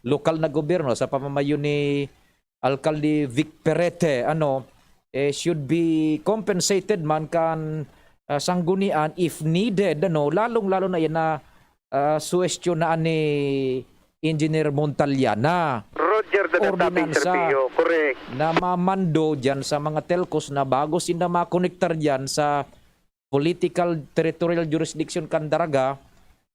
lokal na gobyerno sa pamamayo ni Alkalde Vic Perete, ano, eh, should be compensated man kan, ah, sanggunian if needed, ano, lalong-lalo na yan na, ah, suwestiyon na ni Engineer Montaliana. Roger, the Tabi, Sir Ordinansa Pio. Correct. na mamando dyan sa mga telcos na bago sinda makonektar dyan sa political territorial jurisdiction kan Daraga,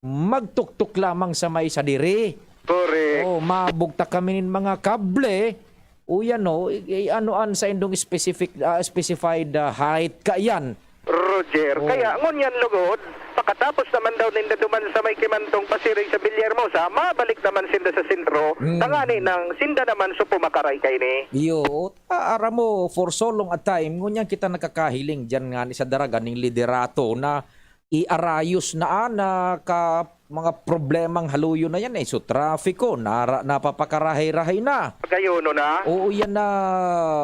magtuktok lamang sa may sadiri. Correct. Oh, mabugtak kami nin mga kable. O yan, no? I, i-, ano an sa indong specific, ah, specified, ah, height ka yan? Roger. Oh. Kaya, ngunyan lugod, pakatapos naman daw ninda duman sa may kimantong pasiring sa Villahermosa, mabalik naman sinda sa sentro, Hmm. tangani nang sinda naman so pumakaray kaini. Iyo, ah, aram mo, for so long a time, ngunyan kita nakakahiling diyan nga ni sa Daraga ning liderato na iarayos na, ah, na ka, mga problemang haluyo na yan, eh. So, trafiko, nara-, napapakarahay-rahay na. Pagayono na. Oo, yan na,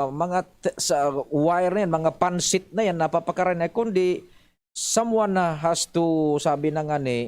mga t-, sa wire na yan, mga pansit na yan, napapakarahay na. Kundi, someone, ah, has to, sabi na nga ni,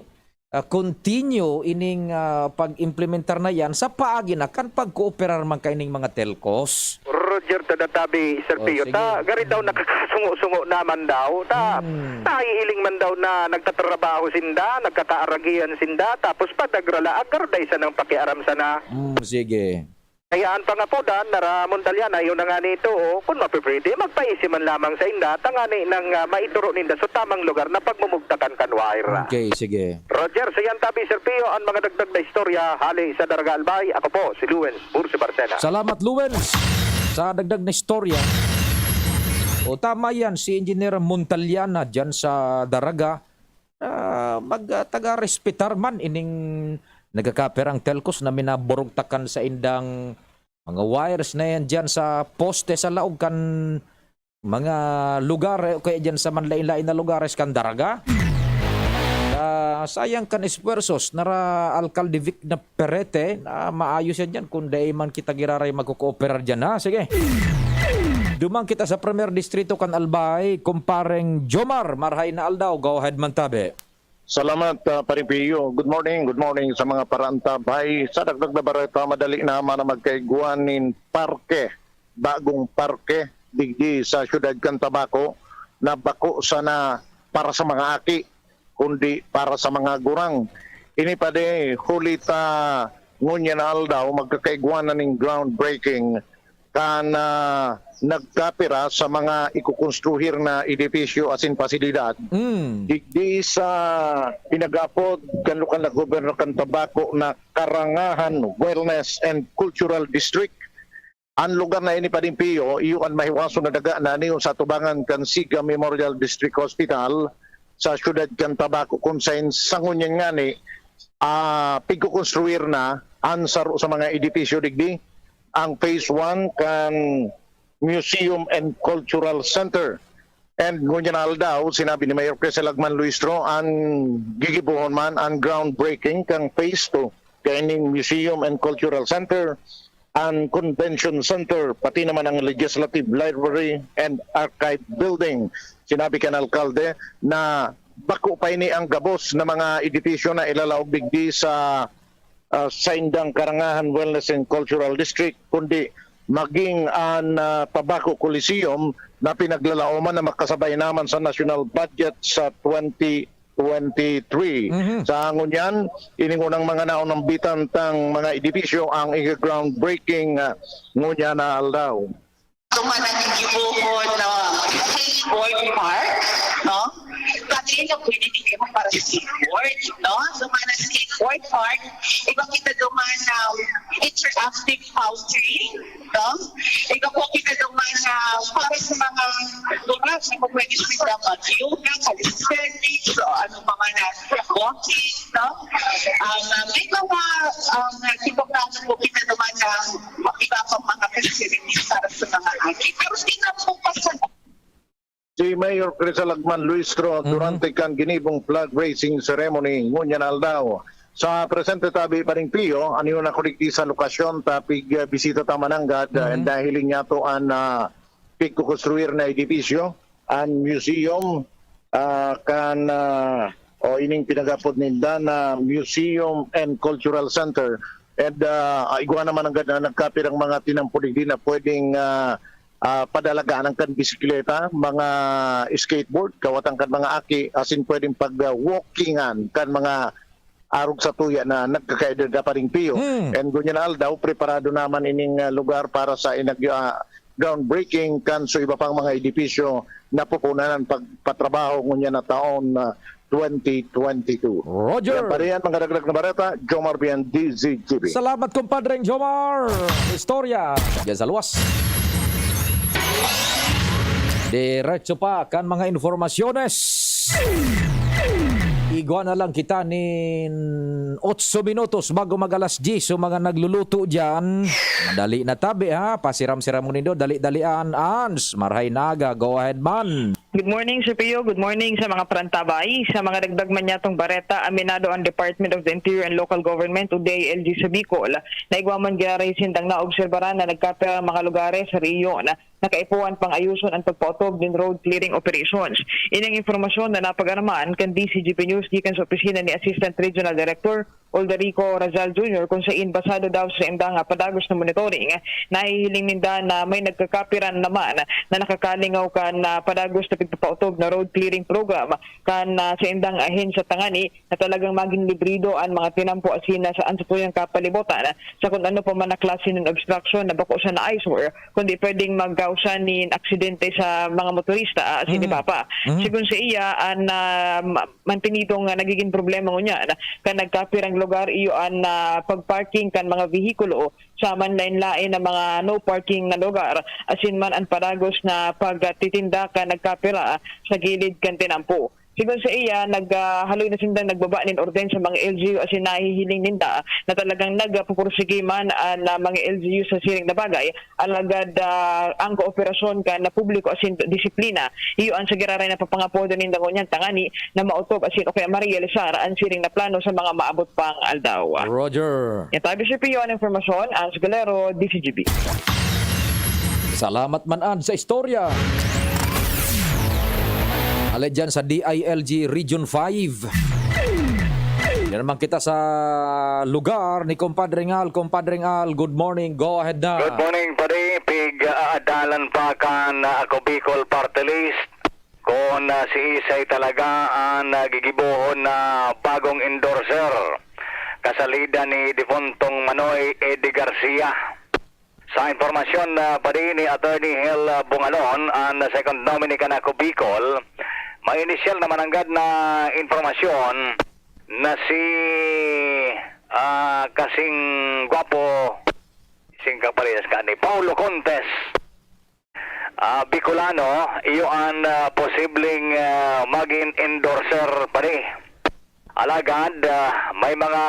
ah, continue ining, ah, pag-implementar na yan sa paagi na kan pagkooperar man kaining mga telcos. Roger, ta da tabi, Sir Oh, Pio. sige. Ta, gari daw Mm. nakakasungo-sungo naman daw. Ta, Mm. nahihiling man daw na nagtatrabaho sinda, nagkakaaragihan sinda, tapos padagrala, agar dai sanang pakiaram sana. Mm, sige. Kaya an pangapodan, Nara Montaliana, yun na nga nito, oh, kung mapipwede, magpaisi man lamang sa inda, tangani nang, ah, maituro ninda sa tamang lugar na pagmumugtakan kan wire. Okay, sige. Roger, sa yan tabi, Sir Pio, ang mga dagdag na istorya, hali sa Daraga Albay, ako po, si Lawrence Bursi Barcena. Salamat, Lawrence. Sa dagdag na istorya, o tama yan, si Engineer Montaliana dyan sa Daraga, ah, mag, ah, taga-respetar man ining nagkakaperang telcos na minaburugtakan sa indang mga wires na yan dyan sa poste sa laog kan mga lugar, eh, o kaya dyan sa manlain-lain na lugares kan Daraga. Ah, sayang kan esfuerzos nara Alcalde Vic na Perete na maayos yan dyan kung dai man kita giraray magkukooperar dyan, ha? Sige. Duman kita sa Premier Distrito kan Albay, kumpareng Jomar, marhay na aldaw, go ahead man tabi. Salamat, ah, Paring Pio. Good morning, good morning sa mga paraantabay. Sa dagdag na bareta, madali na man ang magkaigwa nin parke, bagong parke, digdi sa siyudad kan Tabaco, na bako sana para sa mga aki, kundi para sa mga gurang. Ini pa di, huli ta ngunyan na aldaw, magkakaigwa na ning groundbreaking kan, ah, nagkapira sa mga ikukonstruhir na edipisyo asin pasilidad. Mm. Digdi sa pinag-aapod kan lokal na gobyerno kan Tabaco na Karangahan Wellness and Cultural District. An lugar na ini, Paring Pio, iyo an mahiwason na daga na niyo sa atubangan kan Siga Memorial District Hospital sa siyudad kan Tabaco, kun saen sa ngunyan ngani, ah, pigkokonstruir na an saro sa mga edipisyo digdi, ang phase one kan Museum and Cultural Center. And ngunyan na aldaw, sinabi ni Mayor Chris Lagman Luistro, an gigibohon man an groundbreaking kan phase two kaining Museum and Cultural Center, an Convention Center, pati naman ang Legislative Library and Archive Building. Sinabi kan alkalde na bako pa ini ang gabos na mga edipisyo na ilalaog digdi sa, ah, saindang Karangahan Wellness and Cultural District, kundi maging an, ah, Tabaco Coliseum na pinaglalaoman na makasabay naman sa national budget sa twenty twenty-three. Mhm. Sa ngunyan, ining unang mga naunambitan tang mga edipisyo ang iga-groundbreaking, ah, ngunyan na aldaw. Duman an gigibohon na skateboard park, no? Pati na pwede din mo para sa skateboard, no? Duman an skateboard park, iba kita duman na interactive fountain, no? Iba po kita duman na para sa mga lugar na pwede sila mag-yoga, calisthenics, o ano pa man na walking, no? Um, may mga, um, tipo na po kita duman na iba pang mga facilities para sa mga aki. Pero di na po pa sa Si Mayor Crisalagman Luistro Mhm. durante kan ginibong flag raising ceremony ngunyan aldaw. Sa presente tabi, Paring Pio, an iyo na kuligdi sa lokasyon, tapig, ah, bisita ta mananggad, ah, Mhm. and dahil niyato an, ah, pigkukonstruir na edipisyo, an museum, ah, kan, ah, o ining pinagapod ninda na Museum and Cultural Center. And, ah, igwa naman ang gad-, nagkapirang mga tinampo digdi na pwedeng, ah, ah, padalagan kan bisikleta, mga skateboard, kawatan kan mga aki, asin pwedeng pag, ah, walkingan kan mga arog sa tuya na nagkakaedad na, Paring Pio. Hmm. And ngunyan na aldaw, preparado naman ining, ah, lugar para sa inag-, ah, groundbreaking kan so iba pang mga edipisyo na pupunanan pagpatrabaho ngunyan na taon na twenty twenty-two. Roger. Yan pa rin, mga dagdag na bareta, Jomar Bian, D Z T V. Salamat, kumpadreng Jomar. Istorya diyan sa luwas. Diretso pa kan mga informasyones. Igwa na lang kita nin otso minutos bago mag-alas diyes. So, mga nagluluto dyan, madali na tabi, ha? Pasiram-siram mo nindo, dali-dalian. Ans, marhay naga, go ahead man. Good morning, Sir Pio. Good morning sa mga parantabay. Sa mga dagdag man niyatong bareta, aminado ang Department of the Interior and Local Government o D I L G sa Bicol na igwa man giraray sindang naobserbaran na nagkapirang mga lugares sa rehiyon na kaipuhan pang ayuson an pagpaotob nin road clearing operations. Ini ang impormasyon na napag-araman kan D C G P News gikan sa opisina ni Assistant Regional Director Olderico Razal Junior, kung sain basado daw sa indang padagos na monitoring, nahihiling ninda na may nagkakapiran naman na nakakalingaw kan, ah, padagos na pagpapaotob na road clearing program kan, ah, sa indang ahensya tangani na talagang magin librido an mga tinampo asin na sa ansatuyang kapalibutan sa kung ano pa man na klase ng obstruction na bako sa na-eyesore, kundi pwedeng mag siya nin aksidente sa mga motorista, ah, asin iba pa. Sigon sa iya, an, ah, ma-, mantinido nga nagigin problema ngunyan kan nagkapirang lugar iyo an, ah, pag-parking kan mga vehikulo sa manlaen-laen na mga no parking na lugar, asin man an padagos na pagtitinda kan nagkapira sa gilid kan tinampo. Sigon sa iya, nag, ah, haloy na sindang nagbaba nin orden sa mga L G U asin nahihiling ninda na talagang nagpupursige man an, ah, mga L G U sa siring na bagay, alagad, ah, ang kooperasyon kan publiko asin disiplina, iyo an sa giraray na papangapodan ninda ngunyan tangani na maotob asin o kaya marealisar an siring na plano sa mga maabot pang aldaw. Roger. Yan tabi si Pio an impormasyon, Ans Galero, D C G B. Salamat man an sa istorya. Alay dyan sa D I L G Region five. Yan naman kita sa lugar ni Compadre Ngal. Compadre Ngal, good morning. Go ahead na. Good morning, pare. Pig-aadalan pa kan, ah, Ako Bicol Party List. Kun, ah, si Isay talaga an, ah, gigibohon na bagong endorser kasalida ni defuntong Manoy Eddie Garcia. Sa impormasyon na padi ni Attorney Hel, ah, Bungalon, an second nominee kan Ako Bicol, may inisyal na mananggad na impormasyon na si, ah, kasing gwapo, sing kaparehas ka ni Paulo Contes, ah, Bicolano, iyo an, ah, posibleng, ah, magin endorser padi. Alagad, ah, may mga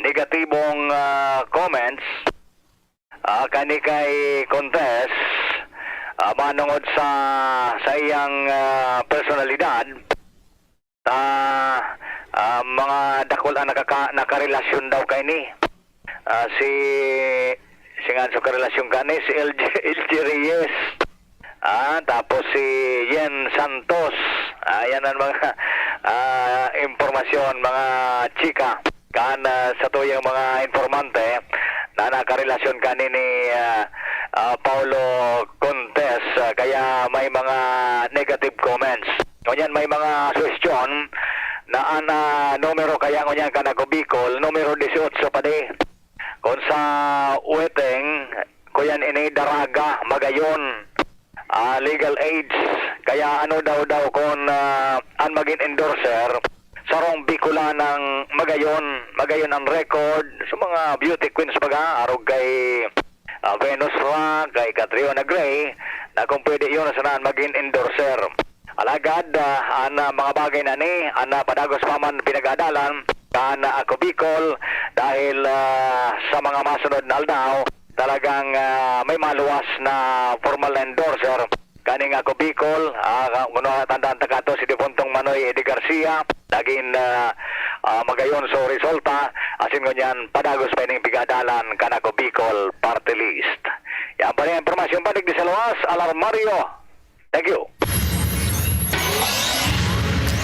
negatibong, ah, comments, ah, kani kay Contes, ah, manongod sa, sa iyang, ah, personalidad, ta, ah, mga dakul ang nakaka-, nakarelasyon daw kaini. Ah, si, singaso karelasyon kani, si L J, L J Reyes. Ah, tapos si Yen Santos. Ah, yan ang mga, ah, impormasyon, mga chika. Kan, ah, sa tuyang mga informante na nakarelasyon kani ni, ah, ah, Paulo Contes, ah, kaya may mga negative comments. Ngunyan, may mga suhestyon na an, ah, numero kaya ngunyan kan Ako Bicol, numero dieciocho padi. Kun sa weteng, kuyan ini Daraga, Magayon, ah, legal age. Kaya ano daw daw kun, ah, an magin endorser, sarong Bicolanang Magayon, Magayon an record sa mga beauty queens baga, arog kay, ah, Venus Ra, kay Catriona Gray, na kung pwede yun, sana an magin endorser. Alagad, ah, an, ah, mga bagay na ni, an, ah, padagos pa man pinag-aadalan kan, ah, Ako Bicol dahil, ah, sa mga masunod na aldaw, talagang, ah, may maluwas na formal na endorser kaning Ako Bicol. Ah, ka-, kuno tandaan ta kato si defuntong Manoy Eddie Garcia, nagin, ah, ah, magayon so resulta, asin ngunyan padagos pa ining pig-aadalan kan Ako Bicol Party List. Yan pa rin ang impormasyon, balik di sa luwas, Alarmario. Thank you.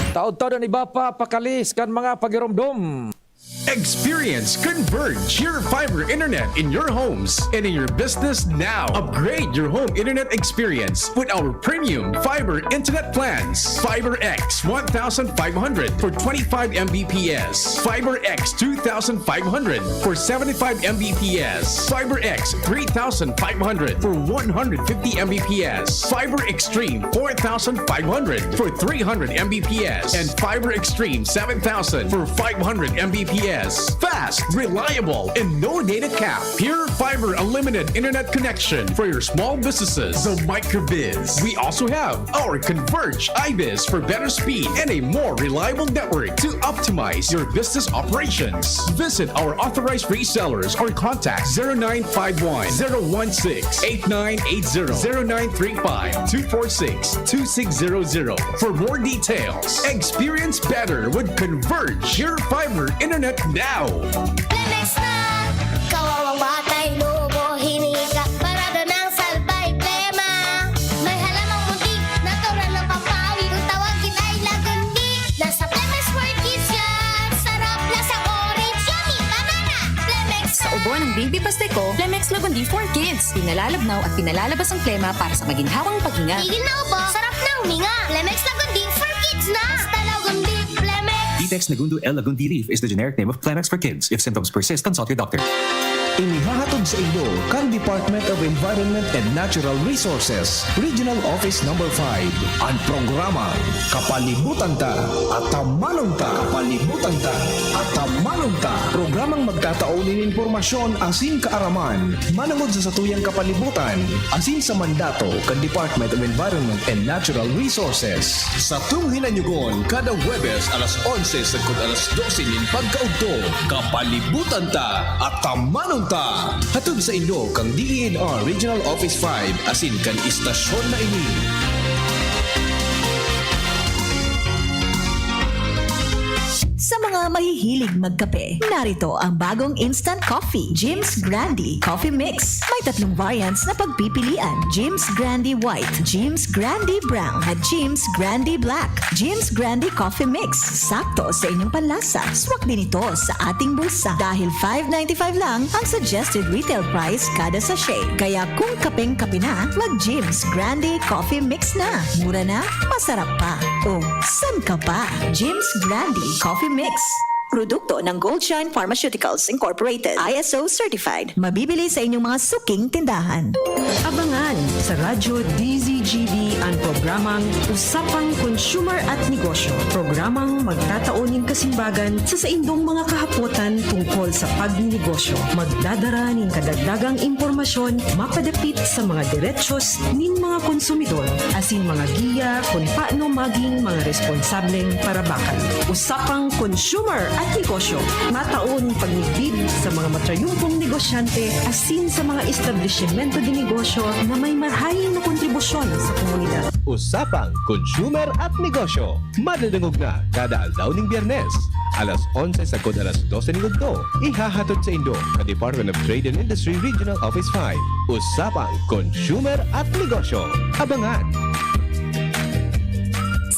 Taod-taod an iba pa, pakalis kan mga pagiromdom. Experience Converge, your fiber internet in your homes and in your business now. Upgrade your home internet experience with our premium fiber internet plans. Fiber X one thousand five hundred for twenty-five M B P S. Fiber X two thousand five hundred for seventy-five M B P S. Fiber X three thousand five hundred for one hundred fifty M B P S. Fiber Extreme four thousand five hundred for three hundred M B P S. And Fiber Extreme seven thousand for five hundred M B P S. Fast, reliable, and no data cap. Pure Fiber Unlimited Internet Connection for your small businesses. The Microbiz. We also have our Converge iBiz for better speed and a more reliable network to optimize your business operations. Visit our authorized resellers or contact zero nine five one, zero one six, eight nine eight zero, zero nine three five, two four six, two six zero zero for more details. Experience better with Converge, your fiber internet now. Lemex na! Kawawang batay, lobo, hinika, parada ng salbay, plema. May halamang muntik, natural na pampawi. Kung tawagin ay lagundi, nasa Lemex for Kids yan. Sarap, lasang orange, yummy, banana. Lemex Sa ubo ng baby paste ko, Lemex Lagundi for Kids. Pinalalabnaw at pinalalabas ang plema para sa maginhawang paghinga. Tigil na ubo, sarap na huminga. Lemex Lagundi for Kids na! Basta Lagundi, Lemex! Ditex Nagundo L Lagundi Leaf is the generic name of Clemex for kids. If symptoms persist, consult your doctor. Inihahatod sa inyo kan Department of Environment and Natural Resources, Regional Office Number five, an programang Kapalibutan Ta, Atamanon Ta. Kapalibutan Ta, Atamanon Ta. Programang magtatao nin impormasyon asin kaaraman manongod sa satuyang kapalibutan asin sa mandato kan Department of Environment and Natural Resources. Satong hinanyugon kada Huwebes alas onse sagkod alas dose nin pagkaudto, Kapalibutan Ta, Atamanon Ta. Hatod sa inyo kan D E N R Regional Office five asin kan istasyon na ini. Sa mga mahihilig magkape, narito ang bagong instant coffee, Jim's Grande Coffee Mix. May tatlong variants na pagpipilian, Jim's Grande White, Jim's Grande Brown, at Jim's Grande Black. Jim's Grande Coffee Mix, sakto sa inyong panlasa. Swak din ito sa ating bulsa dahil five ninety-five lang ang suggested retail price kada sachet. Kaya kung kapeng-kape na, mag Jim's Grande Coffee Mix na. Mura na, masarap pa. O, san ka pa? Jim's Grande Coffee Mix. Produkto ng Goldshine Pharmaceuticals Incorporated, I S O certified. Mabibili sa inyong mga suking tindahan. Abangan sa Radyo D Z G B an programang Usapang Consumer at Negosyo. Programang magtatao nin kasimbagan sa saindong mga kahapotan tungkol sa pagnenegosyo. Magdadara nin kadagdagang impormasyon mapadapit sa mga derechos nin mga konsumidor, asin mga giya kun paano maging mga responsableng parabakan. Usapang Consumer at Negosyo, matao nin pagmidbid sa mga matrayumpong negosyante asin sa mga establisimento de negosyo na may marahay na kontribusyon sa komunidad. Usapang Consumer at Negosyo, madadangog na kada aldaw ning Biyernes, alas onse sagkod alas dose ning udto. Ihahatod sa indo sa Department of Trade and Industry Regional Office five. Usapang Consumer at Negosyo. Abangan!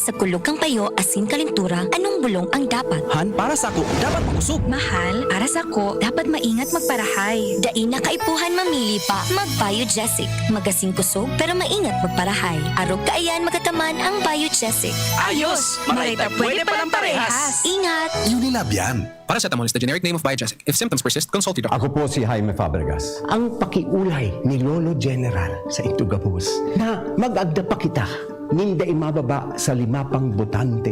Sa kulog kan payo asin kalentura, anong bulong ang dapat? Han, para sako, dapat makosog. Mahal, para sako, dapat maingat magparahay. Dai na kaipuhan mamili pa. Mag-Biogesic. Magasin kosog, pero maingat magparahay. Arog kaiyan magataman ang Biogesic. Ayos! Maray ta pwede palang parehas! Ingat! Unilab yan. Paracetamol is the generic name of Biogesic. If symptoms persist, consult your doctor. Ako po si Jaime Fabregas. Ang pakiolay ni Lolo General sa Itugabos na mag-agda pa kita nin dai mababa sa lima pang botante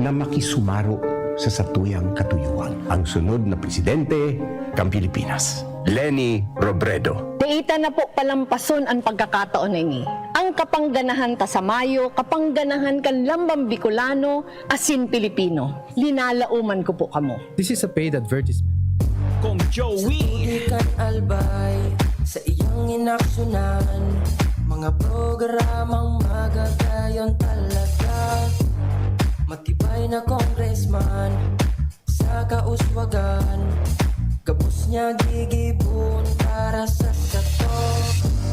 na makisumaro sa satuyang katuyuan. Ang sunod na presidente kan Pilipinas, Leni Robredo. Dai ta na po palampason an pagkakataon na ini. Ang kapangganahan ta sa mayo, kapangganahan kan lambang Bicolano asin Pilipino. Linalaoman ko po kamo. This is a paid advertisement. Kong Joey. Sa tubig kan Albay, sa iyang inaksyonan, mga programang magagayon talaga. Matibay na congressman, sa kauswagan, gabos niya gigibon para sa sato.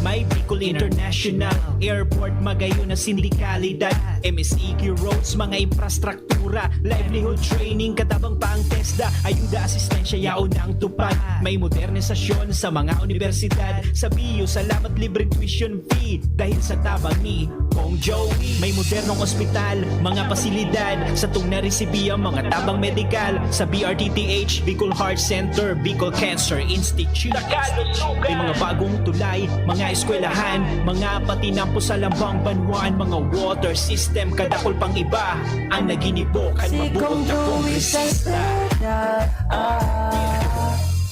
May Bicol International Airport, magayon na sindikalidad, M S E Q roads, mga infrastruktura, livelihood training, katabang pa ang TESDA, ayuda, asistensya, yaon ang tupad. May modernisasyon sa mga universidad, sa B U, salamat, libreng tuition fee, dahil sa tabang ni Kong Joey. May modernong ospital, mga pasilidad, satong naresibi ang mga tabang medikal, sa B R T T H, Bicol Heart Center, Bicol Cancer Institute. May mga bagong tulay, mga eskwelahan, mga patinampo sa lambang banwaan, mga water system, kadakol pang iba ang naginibo kan mabuot na kongresista.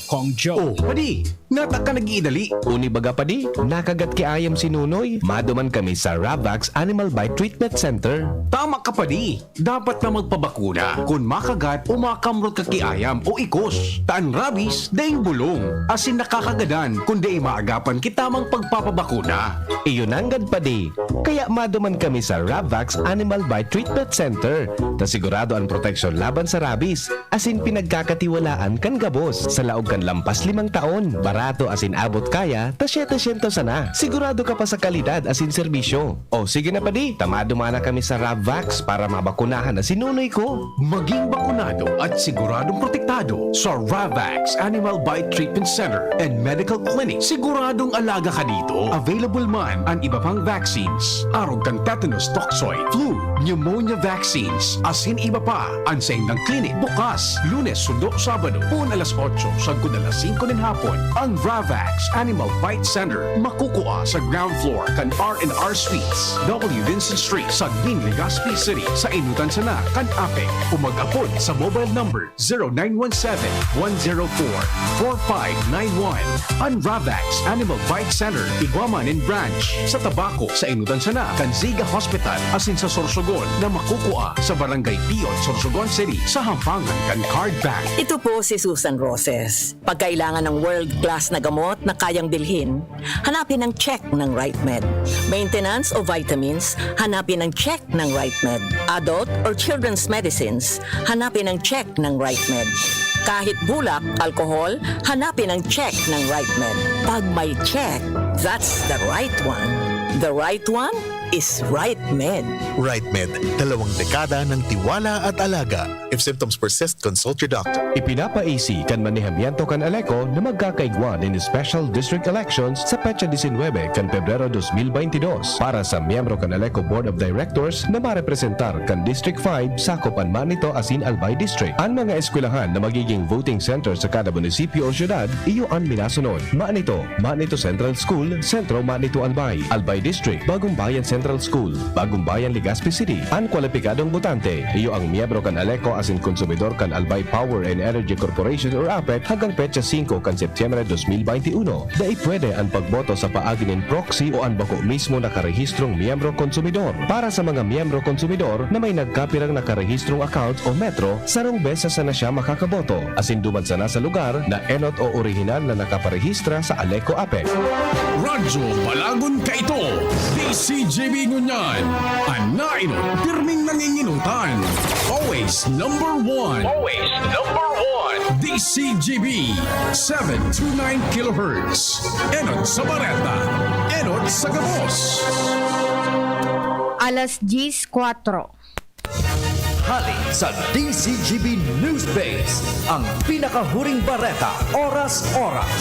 Kong Joe. Oh, padi, nata ka nag-iidali? Uni baga, padi, nakagat ki ayam si Nunoy. Maduman kami sa Ravax Animal Bite Treatment Center. Tama ka, padi. Dapat na magpabakuna kun makagat o makamrot ka ki ayam o ikos. Ta an rabies, daing bulong, asin nakakagadan kun dai maagapan ki tamang pagpapabakuna. Iyo nanggad, padi. Kaya maduman kami sa Ravax Animal Bite Treatment Center, ta sigurado an proteksyon laban sa rabies, asin pinagkakatiwalaan kan gabos. Sa laog kan lampas limang taon, barato asin abot kaya ta setecientos sana. Sigurado ka pa sa kalidad asin serbisyo. O sige na, padi, ta maduman na kami sa Ravax para mabakunahan na si Nunoy ko. Maging bakunado at siguradong protektado sa Ravax Animal Bite Treatment Center and Medical Clinic. Siguradong alaga ka dito. Available man an iba pang vaccines, arog kan tetanus toxoid, flu, pneumonia vaccines, asin iba pa. An saindang clinic bukas Lunes sundo Sabado, poon alas otso sagkod alas singko nin hapon. Ang Ravax Animal Bite Center, makukua sa ground floor kan R and R Suites, W Vincent Street, Sagmin, Legazpi City, sa Inutan sana kan Ape. O mag-apod sa mobile number zero nine one seven, one zero four, four five nine one. An Ravax Animal Bite Center, igwa man nin branch sa Tabaco, sa Inutan sana kan Ziga Hospital, asin sa Sorsogon na makukua sa Barangay Piot, Sorsogon City, sa Hampangan kan Card Bank. Ito po si Susan Roses. Pag kailangan ng world-class na gamot na kayang bilhin, hanapin ang check ng RightMed. Maintenance o vitamins, hanapin ang check ng RightMed. Adult or children's medicines, hanapin ang check ng RightMed. Kahit bulak, alkohol, hanapin ang check ng RightMed. Pag may check, that's the right one. The right one is RightMed. RightMed, dalawang dekada ng tiwala at alaga. If symptoms persist, consult your doctor. Ipinapa-easy kan manehamiento kan Aleco na magkakaigwa nin special district elections sa petsa disinwebe kan Pebrero dos mil baynte dos para sa miyembro kan Aleco Board of Directors na marepresentar kan District five, sakop an Manito asin Albay District. An mga eskwelahan na magiging voting center sa kada munisipyo o syudad, iyo an minasunod: Manito, Manito Central School, Sentro Manito Albay, Albay District, Bagong Bayan Central School, Bagong Bayan, Legazpi City. An kwalipikadong botante, iyo ang miyembro kan Aleco asin konsumidor kan Albay Power and Energy Corporation or APEC hanggang petsa singko kan Setyembre dos mil baynte uno. Dai pwede an pagboto sa paagi nin proxy o an bako mismo nakarehistrong miyembro konsumidor. Para sa mga miyembro konsumidor na may nagkapirang nakarehistrong account o Metro, sarong beses sana siya makakaboto, asin duman sana sa lugar na enot o orihinal na nakaparehistro sa Aleco APEC. Radyo Balagon Kaito, D C G B ngunyan, an nainot pirming nanginginutan. Always number one. Always number one. D C G B, seven two nine kilohertz. Enot sa bareta, enot sa gabos. Alas diyes kwatro. Hali sa D C G B News Base, ang pinakahuring bareta, oras-oras.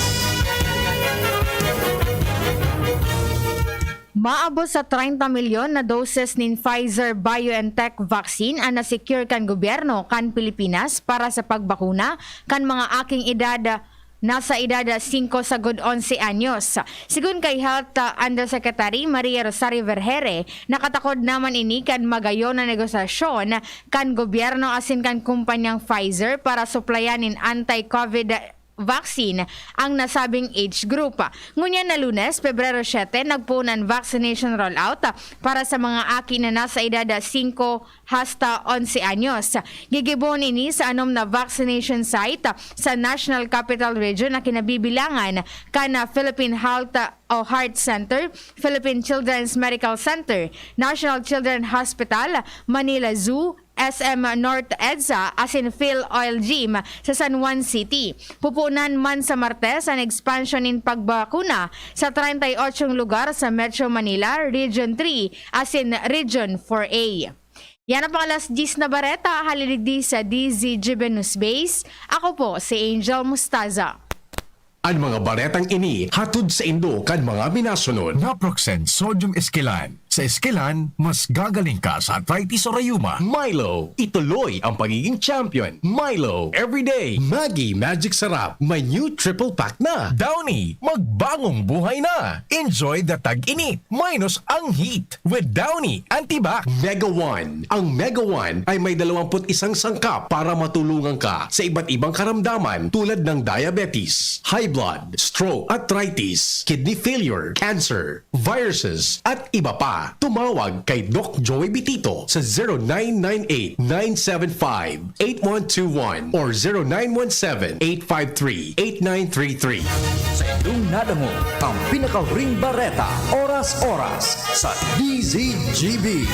Maabot sa treinta milyon na doses nin Pfizer-BioNTech vaccine an na-secure kan gobyerno kan Pilipinas para sa pagbakuna kan mga aking edad, nasa edad singko sagud onse anyos. Sigon kay Health, ah, Undersecretary Maria Rosario Vergeire, nakatakod naman ini kan magayon na negosasyon kan gobyerno asin kan kumpanyang Pfizer para suplayan nin anti-COVID vaccine ang nasabing age group. Ngunyan na Lunes, Pebrero siete, nagpoon an vaccination rollout para sa mga aki na nasa edad singko hasta onse anyos. Gigibohon ini sa anom na vaccination site sa National Capital Region na kinabibilangan kan Philippine Health o Heart Center, Philippine Children's Medical Center, National Children's Hospital, Manila Zoo, S M North EDSA asin Phil Oil Gym sa San Juan City. Pupunan man sa Martes an expansion nin pagbakuna sa treinta y ocho lugar sa Metro Manila, Region three asin Region four A. Yan ang pang alas diyes na bareta, hali digdi sa D Z G B News Base. Ako po si Angel Mustaza. An mga baretang ini hatod saindo kan mga minasunod. Naproxen Sodium Esquilan. Sa Esquilan, mas gagaling ka sa arthritis o rayuma. Milo, ituloy ang pagiging champion. Milo, everyday. Maggi Magic Sarap, may new triple pack na. Downy, magbagong buhay na. Enjoy the tag-init, minus ang heat with Downy Antibac. Mega One. Ang Mega One ay may dalawampu't isang sangkap para matulungan ka sa iba't ibang karamdaman tulad ng diabetes, high blood, stroke, arthritis, kidney failure, cancer, viruses, at iba pa. Tumawag kay Doc Joey Bitito sa zero nine nine eight, nine seven five, eight one two one or zero nine one seven, eight five three, eight nine three three. Sa indong nadangog ang pinakahuring bareta, oras-oras, sa D Z G B.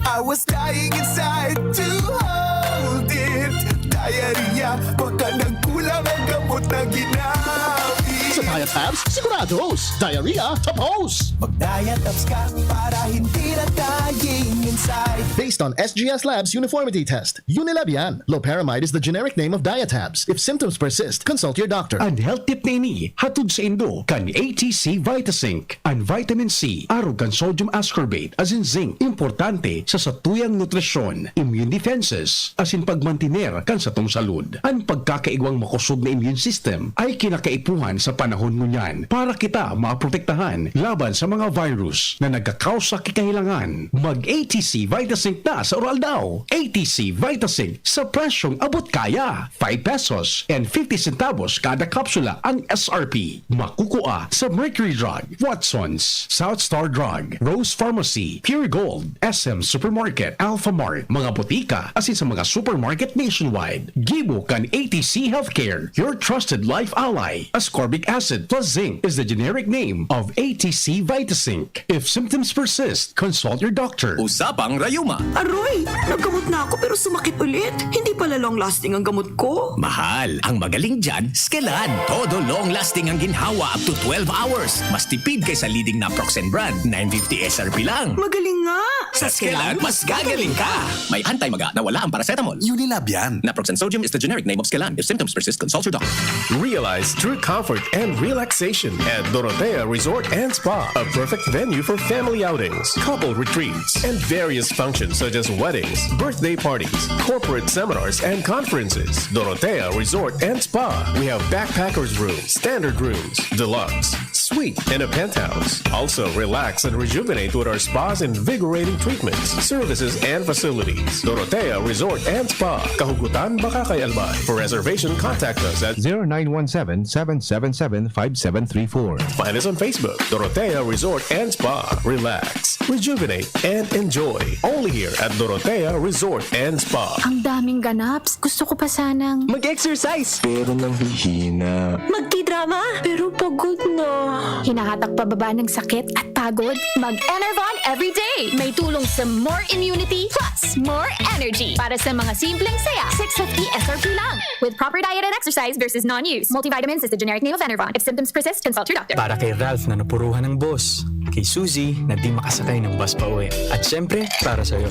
I was dying inside to hold it. Diarrhea, baka nagkulang ang gamot na ginamit. Diet Abs, sigurados. Diarrhea, tapos. Mag-diet abs ka para hindi na dying inside. Based on S G S Labs uniformity test, Unilab yan. Loperamide is the generic name of Diatabs. If symptoms persist, consult your doctor. An health tip na ini hatod saindo kan A T C Vitazinc. An vitamin C, arog kan sodium ascorbate, asin zinc, importante sa satuyang nutrisyon, immune defenses, asin pagmantiner kan satong salud. An pagkakaigwang makosog na immune system ay kinakaipuhan sa panahon ngunyan para kita maprotektahan laban sa mga virus na nagkakausa ki kahilangan. Mag A T C Vitazinc na sa oral daw. A T C Vitazinc sa presyong abot kaya. Five pesos and fifty centavos kada kapsula ang S R P. Makukua sa Mercury Drug, Watson's, South Star Drug, Rose Pharmacy, Pure Gold, S M Supermarket, Alphamart, mga botika, asin sa mga supermarket nationwide. Gibo kan A T C Healthcare, your trusted life ally. Ascorbic acid plus zinc is the generic name of A T C Vitazinc. If symptoms persist, consult your doctor. Usapang Rayuma. Aroy! Naggamot na ako pero sumakit ulit. Hindi pala long-lasting ang gamot ko. Mahal. Ang magaling dyan, Skelan. Todo long-lasting ang ginhawa up to twelve hours. Mas tipid kaysa leading naproxen brand, nine fifty S R P lang. Magaling nga! Sa Skelan, mas gagaling ka. May anti-maga na wala ang paracetamol. Unilab yan. Naproxen sodium is the generic name of Skelan. If symptoms persist, consult your doctor. Realize true comfort and relaxation at Dorotea Resort and Spa, a perfect venue for family outings, couple retreats, and various functions such as weddings, birthday parties, corporate seminars, and conferences. Dorotea Resort and Spa. We have backpackers room, standard rooms, deluxe, suite, and a penthouse. Also, relax and rejuvenate with our spa's invigorating treatments, services, and facilities. Dorotea Resort and Spa, Kahugutan, Bacacay, Albay. For reservation, contact us at zero nine one seven, seven seven seven, five seven three four. Find us on Facebook, Dorotea Resort and Spa. Relax, rejuvenate, and enjoy. Only here at Dorotea Resort and Spa. Ang daming ganaps. Gusto ko pa sanang Mag-exercise! Pero nanghihina. Magtidrama, pero pagod na. Hinahatak pababa ng sakit at pagod. Mag-Enervon everyday. May tulong sa more immunity plus more energy. Para sa mga simpleng saya, six fifty S R P lang. With proper diet and exercise versus non-use. Multivitamins is the generic name of Enervon. If symptoms persist, consult your doctor. Para kay Ralph na napuruhan ng boss. Kay Suzy na di makasakay ng bus pa uwi. At syempre, para sa'yo.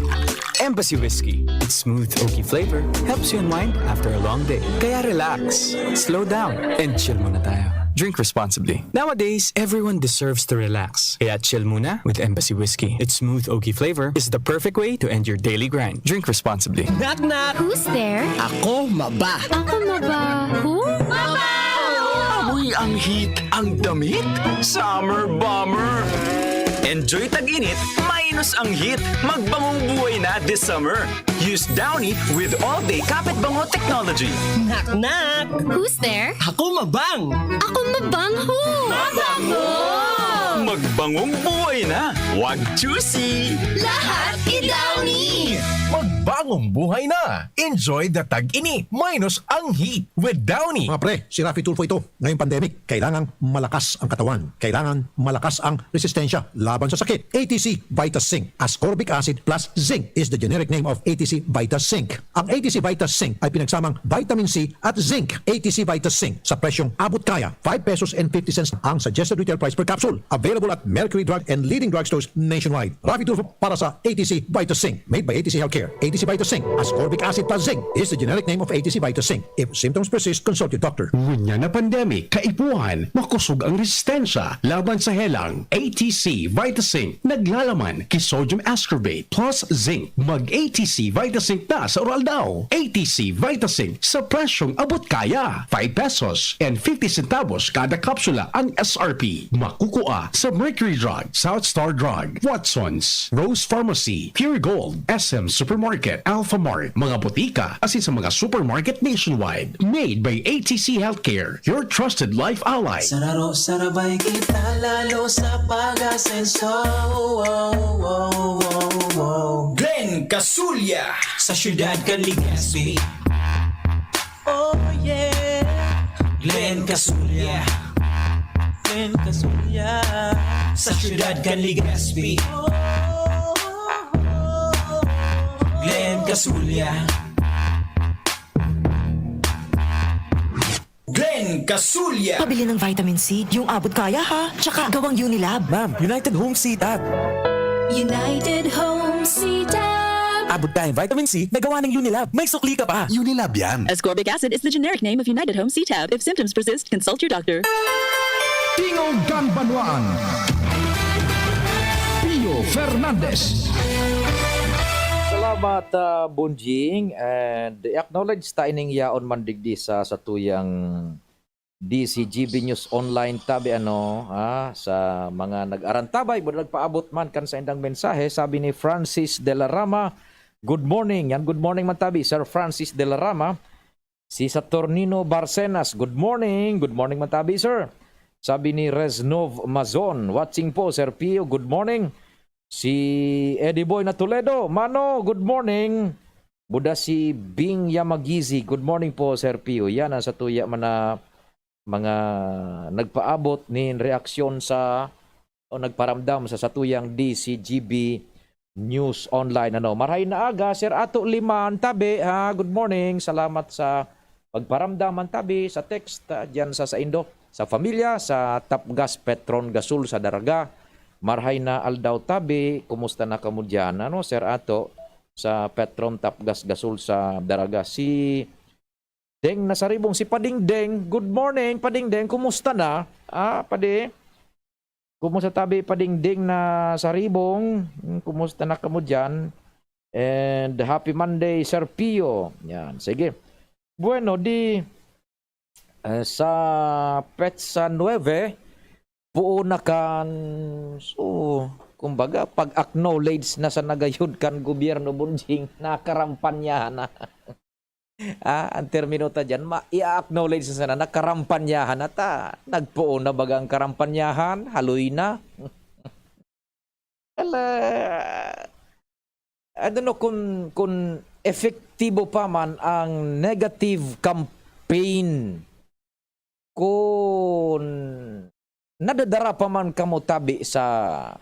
Embassy Whiskey. Its smooth oaky flavor helps you unwind after a long day. Kaya relax, slow down, and chill muna tayo. Drink responsibly. Nowadays, everyone deserves to relax. Kaya chill muna with Embassy Whiskey. Its smooth oaky flavor is the perfect way to end your daily grind. Drink responsibly. Knock knock! Who's there? Ako maba! Ako maba? Who? Amoy ang heat, ang damit? Summer bomber! Enjoy tag-init, minus ang heat. Magbangong buhay na this summer. Use Downy with all-day kapit bango technology. Knock knock! Who's there? Ako mabang! Ako mabang who? Mabango! Magbangong buhay na! Wag choosy! Lahat i-Downy! Magbangong buhay na! Enjoy the tag-init minus ang heat with Downy. Mga pre, si Raffy Tulfo ito. Ngayong pandemic, kailangang malakas ang katawan. Kailangan malakas ang resistensya laban sa sakit. A T C Vita Zinc, ascorbic acid plus zinc is the generic name of A T C Vita Zinc. Ang A T C Vita Zinc ay pinagsamang vitamin C at zinc. A T C Vita Zinc sa presyong abot kaya, five pesos and fifty cents ang suggested retail price per capsule. Available at Mercury Drug and leading drugstores nationwide. Raffy Tulfo para sa A T C Vita Zinc. Made by A T C Healthcare. A T C Vita Zinc, ascorbic acid plus zinc is the generic name of A T C Vita Zinc. If symptoms persist, consult your doctor. Ngunyan na pandemic, kaipuhan, makosog ang resistensya laban sa helang. A T C Vitazinc, naglalaman ki sodium ascorbate plus zinc. Mag A T C Vitazinc na sa oral daw. A T C Vitazinc sa presyong abot kaya. Five pesos and fifty centavos kada kapsula ang S R P. Makukua sa Mercury Drug, South Star Drug, Watson's, Rose Pharmacy, Pure Gold, S M Supermarket, Alphamart, mga botika, asin sa mga supermarket nationwide. Made by A T C Healthcare, your trusted life ally. Sararo, sarabay kita lalo sa pag-asenso. Glenn Casulya sa siyudad kan Legazpi. Oh yeah. Glenn Casulya. Glenn Casulya. Sa siyudad kan Legazpi. Glenn Casulya. Glenn Kasulya. Pabili ng vitamin C, yung abot kaya ha. Tsaka gawang Unilab. Ma'am, United Home C Tab. United Home C Tab. Abot kaya vitamin C na gawa ng Unilab. May sukli ka pa. Unilab yan. Ascorbic acid is the generic name of United Home C Tab. If symptoms persist, consult your doctor. Tingog kan Banwaan. Pio Fernandez. Salamat, uh, Bunjing. And i-acknowledge ta ining yaon man digdi sa satuyang D C G B News Online tabi ano, ah, sa mga nag-arantabay, buda nagpaabot man kan saindang mensahe, sabi ni Francis de la Rama, "Good morning." Yan, good morning man tabi, Sir Francis de la Rama. Si Saturnino Barcenas, "Good morning." Good morning man tabi, sir. Sabi ni Reznov Mazon, "Watching po, Sir Pio. Good morning." Si Eddie Boy na Toledo, "Mano, good morning." Buda si Bing Yamagizi, "Good morning po, Sir Pio." Yan ang satuya man na mga nagpaabot nin reaksyon sa o nagparamdam sa satuyang D C G B News Online. Ano, marhay na aga, Sir Ato Liman, tabi, ha? Good morning. Salamat sa pagparamdam man tabi sa text, ah, diyan sa saindo, sa pamilya, sa Tapgas Petron Gasol sa Daraga. Marhay na aldaw tabi, kumusta na kamo diyan? Ano, Sir Ato, sa Petron Tapgas Gasol sa Daraga? Si Deng Nasaribong, si Pading Deng. Good morning, Pading Deng. Kumusta na? Ah, padi. Kumusta tabi, Pading Deng Nasaribong? Hmm, kumusta na kamo diyan? And happy Monday, Sir Pio. Yan, sige. Bueno, di, eh, sa petsa nuebe, puo na kan, so, kumbaga, pag-acknowledge na sa nagayod kan gobyerno, Bunjing, nakarampanyahan na. Ah, ang termino ta diyan, ma-, i-acknowledge na sana, nakarampanyahan na ta. Nagpoon na baga ang karampanyahan, haloy na. Ala, I don't know kung, kung epektibo pa man ang negative campaign. Kun nadadara pa man kamo tabi sa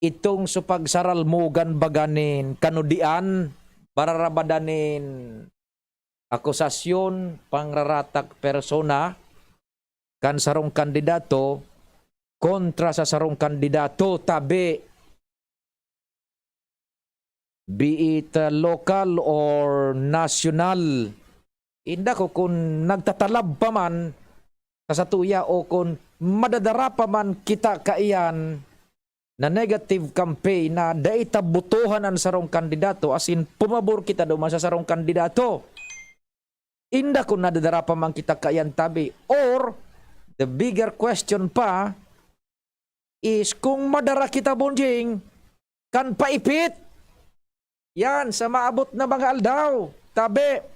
itong sa pagsaralmogan baga nin kanudian, pararabadan nin akusasyon, pangraratak persona kan sarong kandidato kontra sa sarong kandidato, tabi, be it, uh, local or national. Inda ko kun nagtatalab pa man sa satuya o kun madadara pa man kita kaiyan na negative campaign na dai ta botohan an sarong kandidato, as in, pumabor kita duman sa sarong kandidato. Inda kun nadadara pa man kita kaiyan tabi. Or, the bigger question pa, is kung madara kita, Bonjing, kan paipit. Yan, sa maabot na mga aldaw. Tabi.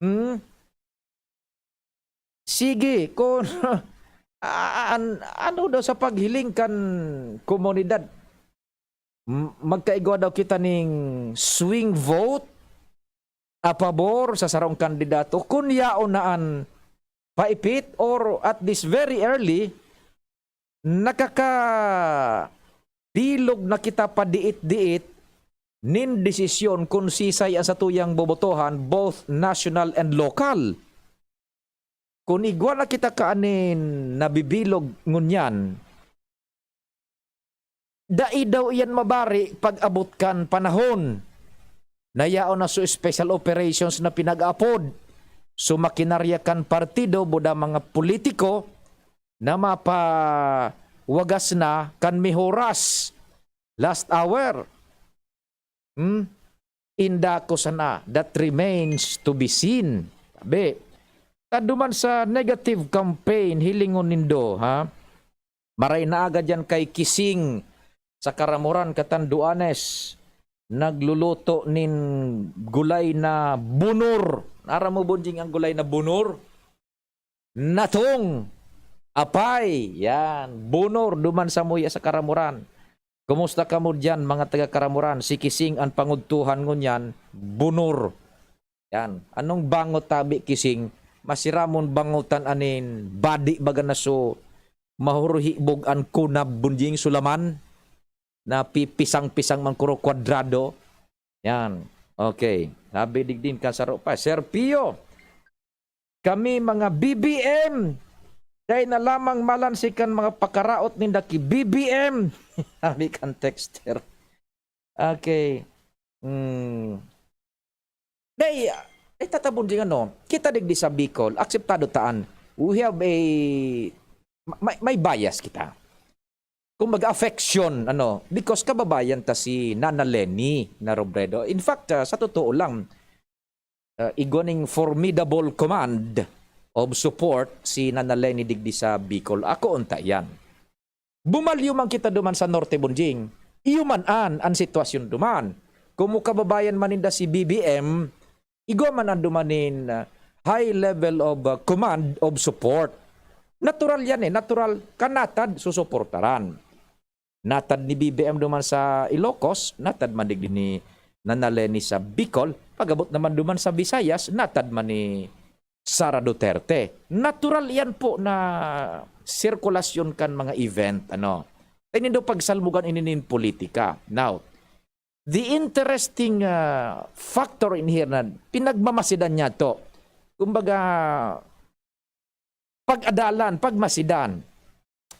Hmm? Sige, kun, an-, ano daw sa paghiling kan komunidad? M-, magkaigwa daw kita ning swing vote a pabor sa sarong kandidato. Kun yaon na an paipit or at this very early, nakakabilog na kita padiit-diit nin desisyon kun sisay an satuyang bobotohan, both national and local. Kun igwa na kita kaanin nabibilog ngunyan, dai daw iyan mabari pag-abot kan panahon na yaon na so special operations na pinag-aapod, so makinarya kan partido, buda mga politiko na mapawagas na kan mihoras, last hour. Hmm? Inda ko sana, that remains to be seen. Sabi, kaduman sa negative campaign, hilingon nindo, ha? Maray na aga diyan kay Kising sa Karamoran, Catanduanes, nagluluto nin gulay na bunor. Aram mo, Bunjing, ang gulay na bunor? Natong, apay, yan, bunor, duman sa muya sa Karamoran. Kumusta kamo diyan, mga taga Karamoran? Si Kising an pangudtuhan ngunyan, bunor. Yan. Anong bangot tabi, Kising? Masiramon bangotan anin badi baga na so mahuruhibog an kunab, Bunjing, sulaman na pipisang-pisang man kuro kwadrado. Yan. Okay. Sabi digdin kan saro pa, Sir Pio, Kami mga B B M, dai na lamang malansi kan mga pakaraot ninda ki B B M. Sabi kan texter. Okay. Hmm. Dai, ah, itatabon din ano, kita digdi sa Bicol, akseptado taan. We have a, may, may bias kita. Kumbaga, affection, ano, because kababayan ta si Nana Leni na Robredo. In fact, ah, sa totoo lang, ah, igwa ning formidable command of support si Nana Leni digdi sa Bicol. Ako unta yan. Bumalyo man kita duman sa Norte, Bonjing. Iyo man an, an sitwasyon duman. Kung kababayan man ninda si B B M, igwa man an duman nin, ah, high level of, ah, command of support. Natural yan eh, natural. Kanatad, susuportaran. Natad ni B B M duman sa Ilocos, natad man digdi ni Nana Leni sa Bicol, pag-abot naman duman sa Visayas, natad man ni Sara Duterte. Natural yan po na sirkulasyon kan mga event, ano. Tayo nindo pagsalmugan ini nin politika. Now, the interesting, ah, factor in here na pinagmamasidan niya to. Kumbaga, pag-adalan, pagmasidan.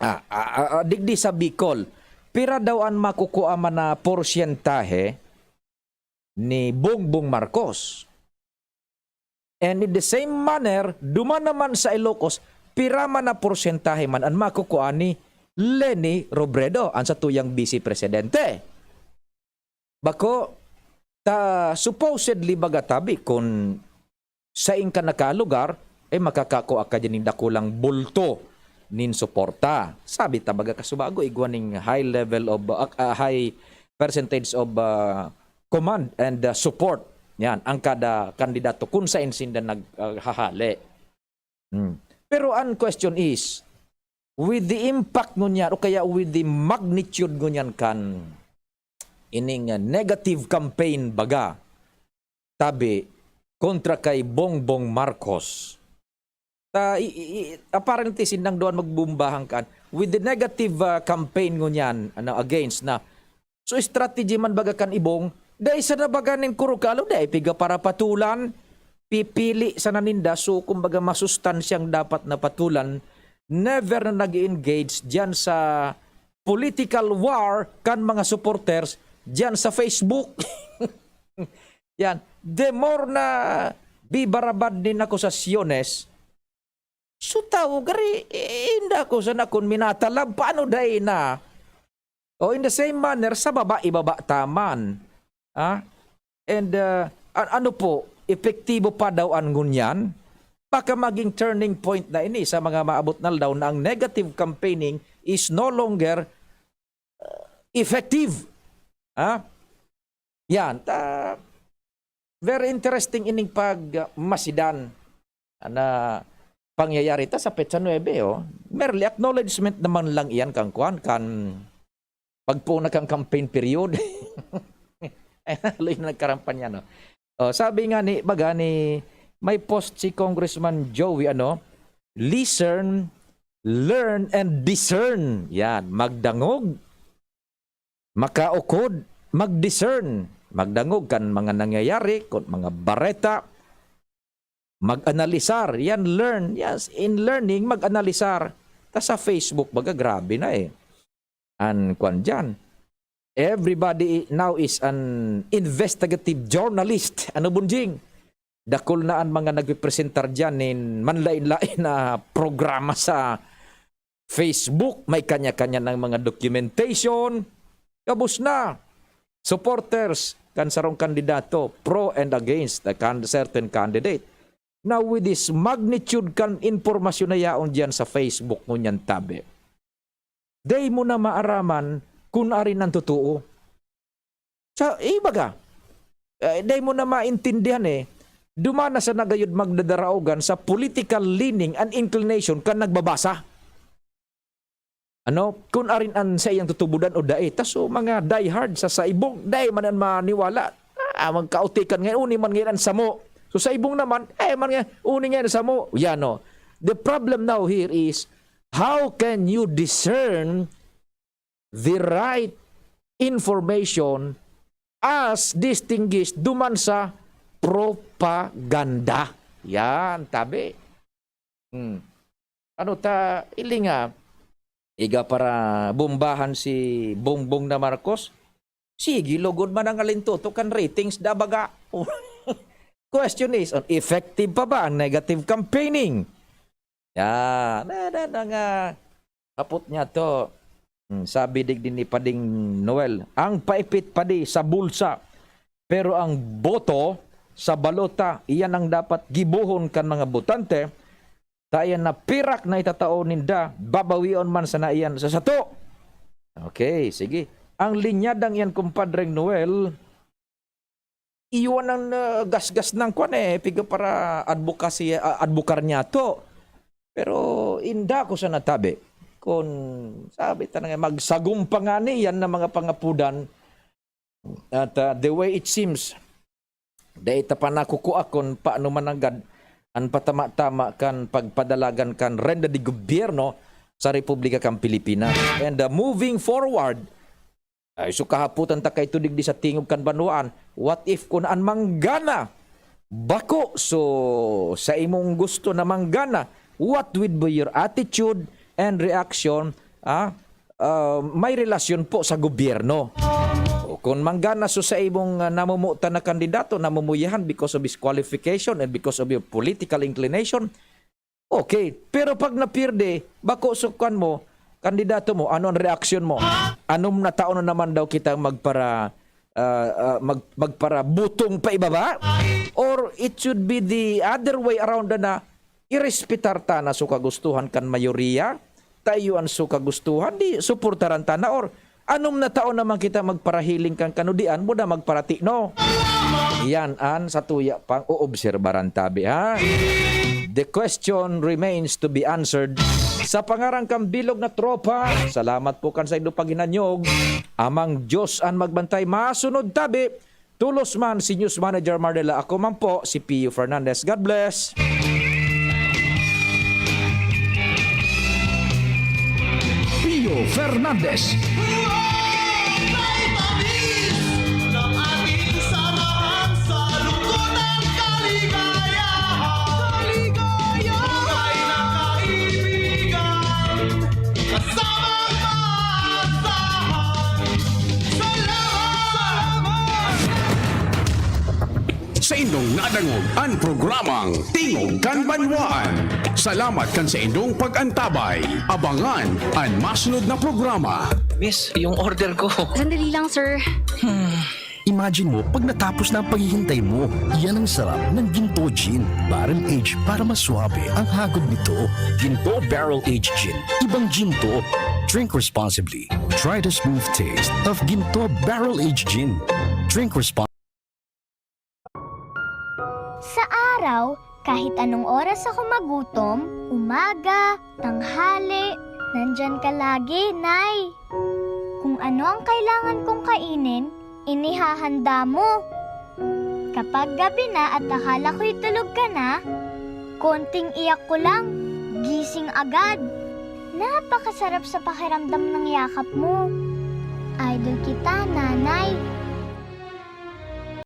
Ah, ah, ah, ah, digdi sa Bicol, pira daw an makukua man na porsyentahe ni Bongbong Marcos? And in the same manner, duman naman sa Ilocos, pira man na porsyentahe man an makukua ni Leni Robredo, an satuyang vice presidente? Bako, ta supposedly baga tabi kun sain ka nakalugar, eh, makakakua ka diyan nin dakulang bulto nin suporta. Sabi ta baga kasubago, igwa ning high level of, ah, ah, high percentage of, ah, command and, ah, support. Yan, ang kada kandidato kun sain sinda nag, ah, hahale. Hmm. Pero ang question is, with the impact ngunyan o kaya with the magnitude ngunyan kan ining, ah, negative campaign baga, tabi, kontra kay Bongbong Marcos. Ta, i, i, i, apparently, sindang duwa an magbombahan kan with the negative, ah, campaign ngunyan, ano, against na. So, strategy man baga kan ibong, dai sana baga nin kurukalo, dai piga para patulan, pipili sana ninda. So, kumbaga, masustansyang dapat na patulan, never na nag-engage diyan sa political war kan mga supporters diyan sa Facebook. Yan. The more na bibarabad nin akusasyones, so, tawo gari, eh, inda ko sana kun minatalab, paano dai na? O, in the same manner, sa baba, ibaba ta man. Ah? And, ah, an-, ano po, epektibo pa daw an ngunyan? Baka maging turning point na ini sa mga maabot na aldaw na ang negative campaigning is no longer, ah, effective. Ah? Yan. Ta-, very interesting ining pagmasidan na pangyayari ta sa petsa nuebe, oh. Merely acknowledgement naman lang iyan kan kuwan, kan pagpuna kan campaign period. Ay, haloy na nagkarampanya, no? Oh, sabi nga ni, baga ni, may post si Congressman Joey, ano, "Listen, learn, and discern." Yan, magdangog, makaukod, mag-discern, magdangog kan mga nangyayari, kun mga bareta, mag-analisar, yan, learn, yes, in learning, mag-analisar. Ta sa Facebook, baga, grabe na eh. An kwan diyan. Everybody now is an investigative journalist. Ano, Bunjing? Dakul na an mga nagpipresentar diyan nin manlain-lain na programa sa Facebook. May kanya-kanya ng mga documentation. Gabos na. Supporters kan sarong kandidato, pro and against a can-, certain candidate. Now, with this magnitude kan impormasyon na yaon diyan sa Facebook ngunyan, tabi, dai mo na maaraman kun arin ang totoo. Sa iba ka, eh, dai mo na maintindihan eh. Duman na sa nagayod magdadaraogan sa political leaning and inclination kan nagbabasa. Ano, kun arin an saiyang tutubodan o dai. Ta so, mga diehard sa saibong, dai man an maniwala. Ah, magkautikan ngayon, uni man ngayon an samo. So, saibong naman, eh, man ngayon, uni ngayon an samo. Yan, no. The problem now here is, how can you discern the right information as distinguished duman sa propaganda? Yan, tabi. Hmm. Ano ta, ili nga, iga para bombahan si Bongbong na Marcos? Sige, lugod man ang alintuto kan ratings da baga. Question is, on effective pa ba ang negative campaigning? Yan. Na, na, na nga, hapot niya to. Hmm, sabi digdi ni Pading Noel, "Ang paipit padi sa bulsa, pero ang boto sa balota, iyan ang dapat gibohon kan mga botante. Ta iyan na pirak na itatao ninda, babawion man sana iyan sa sato." Okay, sige. Ang linyadang iyan, Kumpadreng Noel, iyon ang, ah, gasgas ng kwan eh, piga para advocacy, ah, advokar niya to. Pero inda ko sa natabi, kung sabi ta na nga, magsagom pa nga ni yan na mga pangapudan, at, ah, the way it seems, dai ta pa nakukua kun paano mananggad an patama-tama kan pagpadalagan kan renda de gobyerno sa Republika kan Pilipinas. And, ah, moving forward, ay, so kahapotan ta kay tudig di sa tingog kan banwaan, what if kun an manggana bako so sa imong gusto na manggana, what would be your attitude and reaction, ah, ah, may relasyon po sa gobyerno? O kun manggana so sa imong, ah, namumutan na kandidato, namumuyahan because of his qualification and because of your political inclination, okay. Pero pag napierde, bako so kwan mo, kandidato mo, ano ang reaksyon mo? Anom na taon na naman daw kita magpara, ah, ah, mag-, magparabutong pa ibaba? Or it should be the other way around na, na irespetar ta na so kagustuhan kan mayoriya, ta iyo an so kagustuhan, di suportaran ta na, or anom na taon naman kita magparahiling kan kanudian mo na magparati, no? Yan an sa tuya pang oobserbaran tabi, ha? The question remains to be answered. Sa pangaran kan bilog na tropa, salamat po kan sa indo paghinanyog. Amang Diyos an magbantay, masunod tabi. Tolos man si News Manager Marnela, ako man po si Pio Fernandez. God bless! Pio Fernandez. Ang ating samahan sa lungkot at kaligayahan. Kaligayahan. Tunay na kaibigan. Kasamang maasahan. Salamat! Sa indong nadangog an programang Tingog kan Banwaan. Salamat kan sa indong pag-antabay. Abangan an masunod na programa. Miss, yung order ko. Sandali lang, sir. Imagine mo, pag natapos na ang paghihintay mo, yan ang sarap ng Ginto Gin. Barrel aged para mas suabe ang hagod nito. Ginto Barrel Aged Gin. Ibang gin to. Drink responsibly. Try the smooth taste of Ginto Barrel Aged Gin. Drink responsibly. Sa araw, kahit anong oras ako magutom, umaga, tanghali, nandyan ka lagi, Nay. Kung ano ang kailangan kong kainin, inihahanda mo. Kapag gabi na at akala ko'y tulog ka na, konting iyak ko lang, gising agad. Napakasarap sa pakiramdam ng yakap mo. Idol kita, Nanay.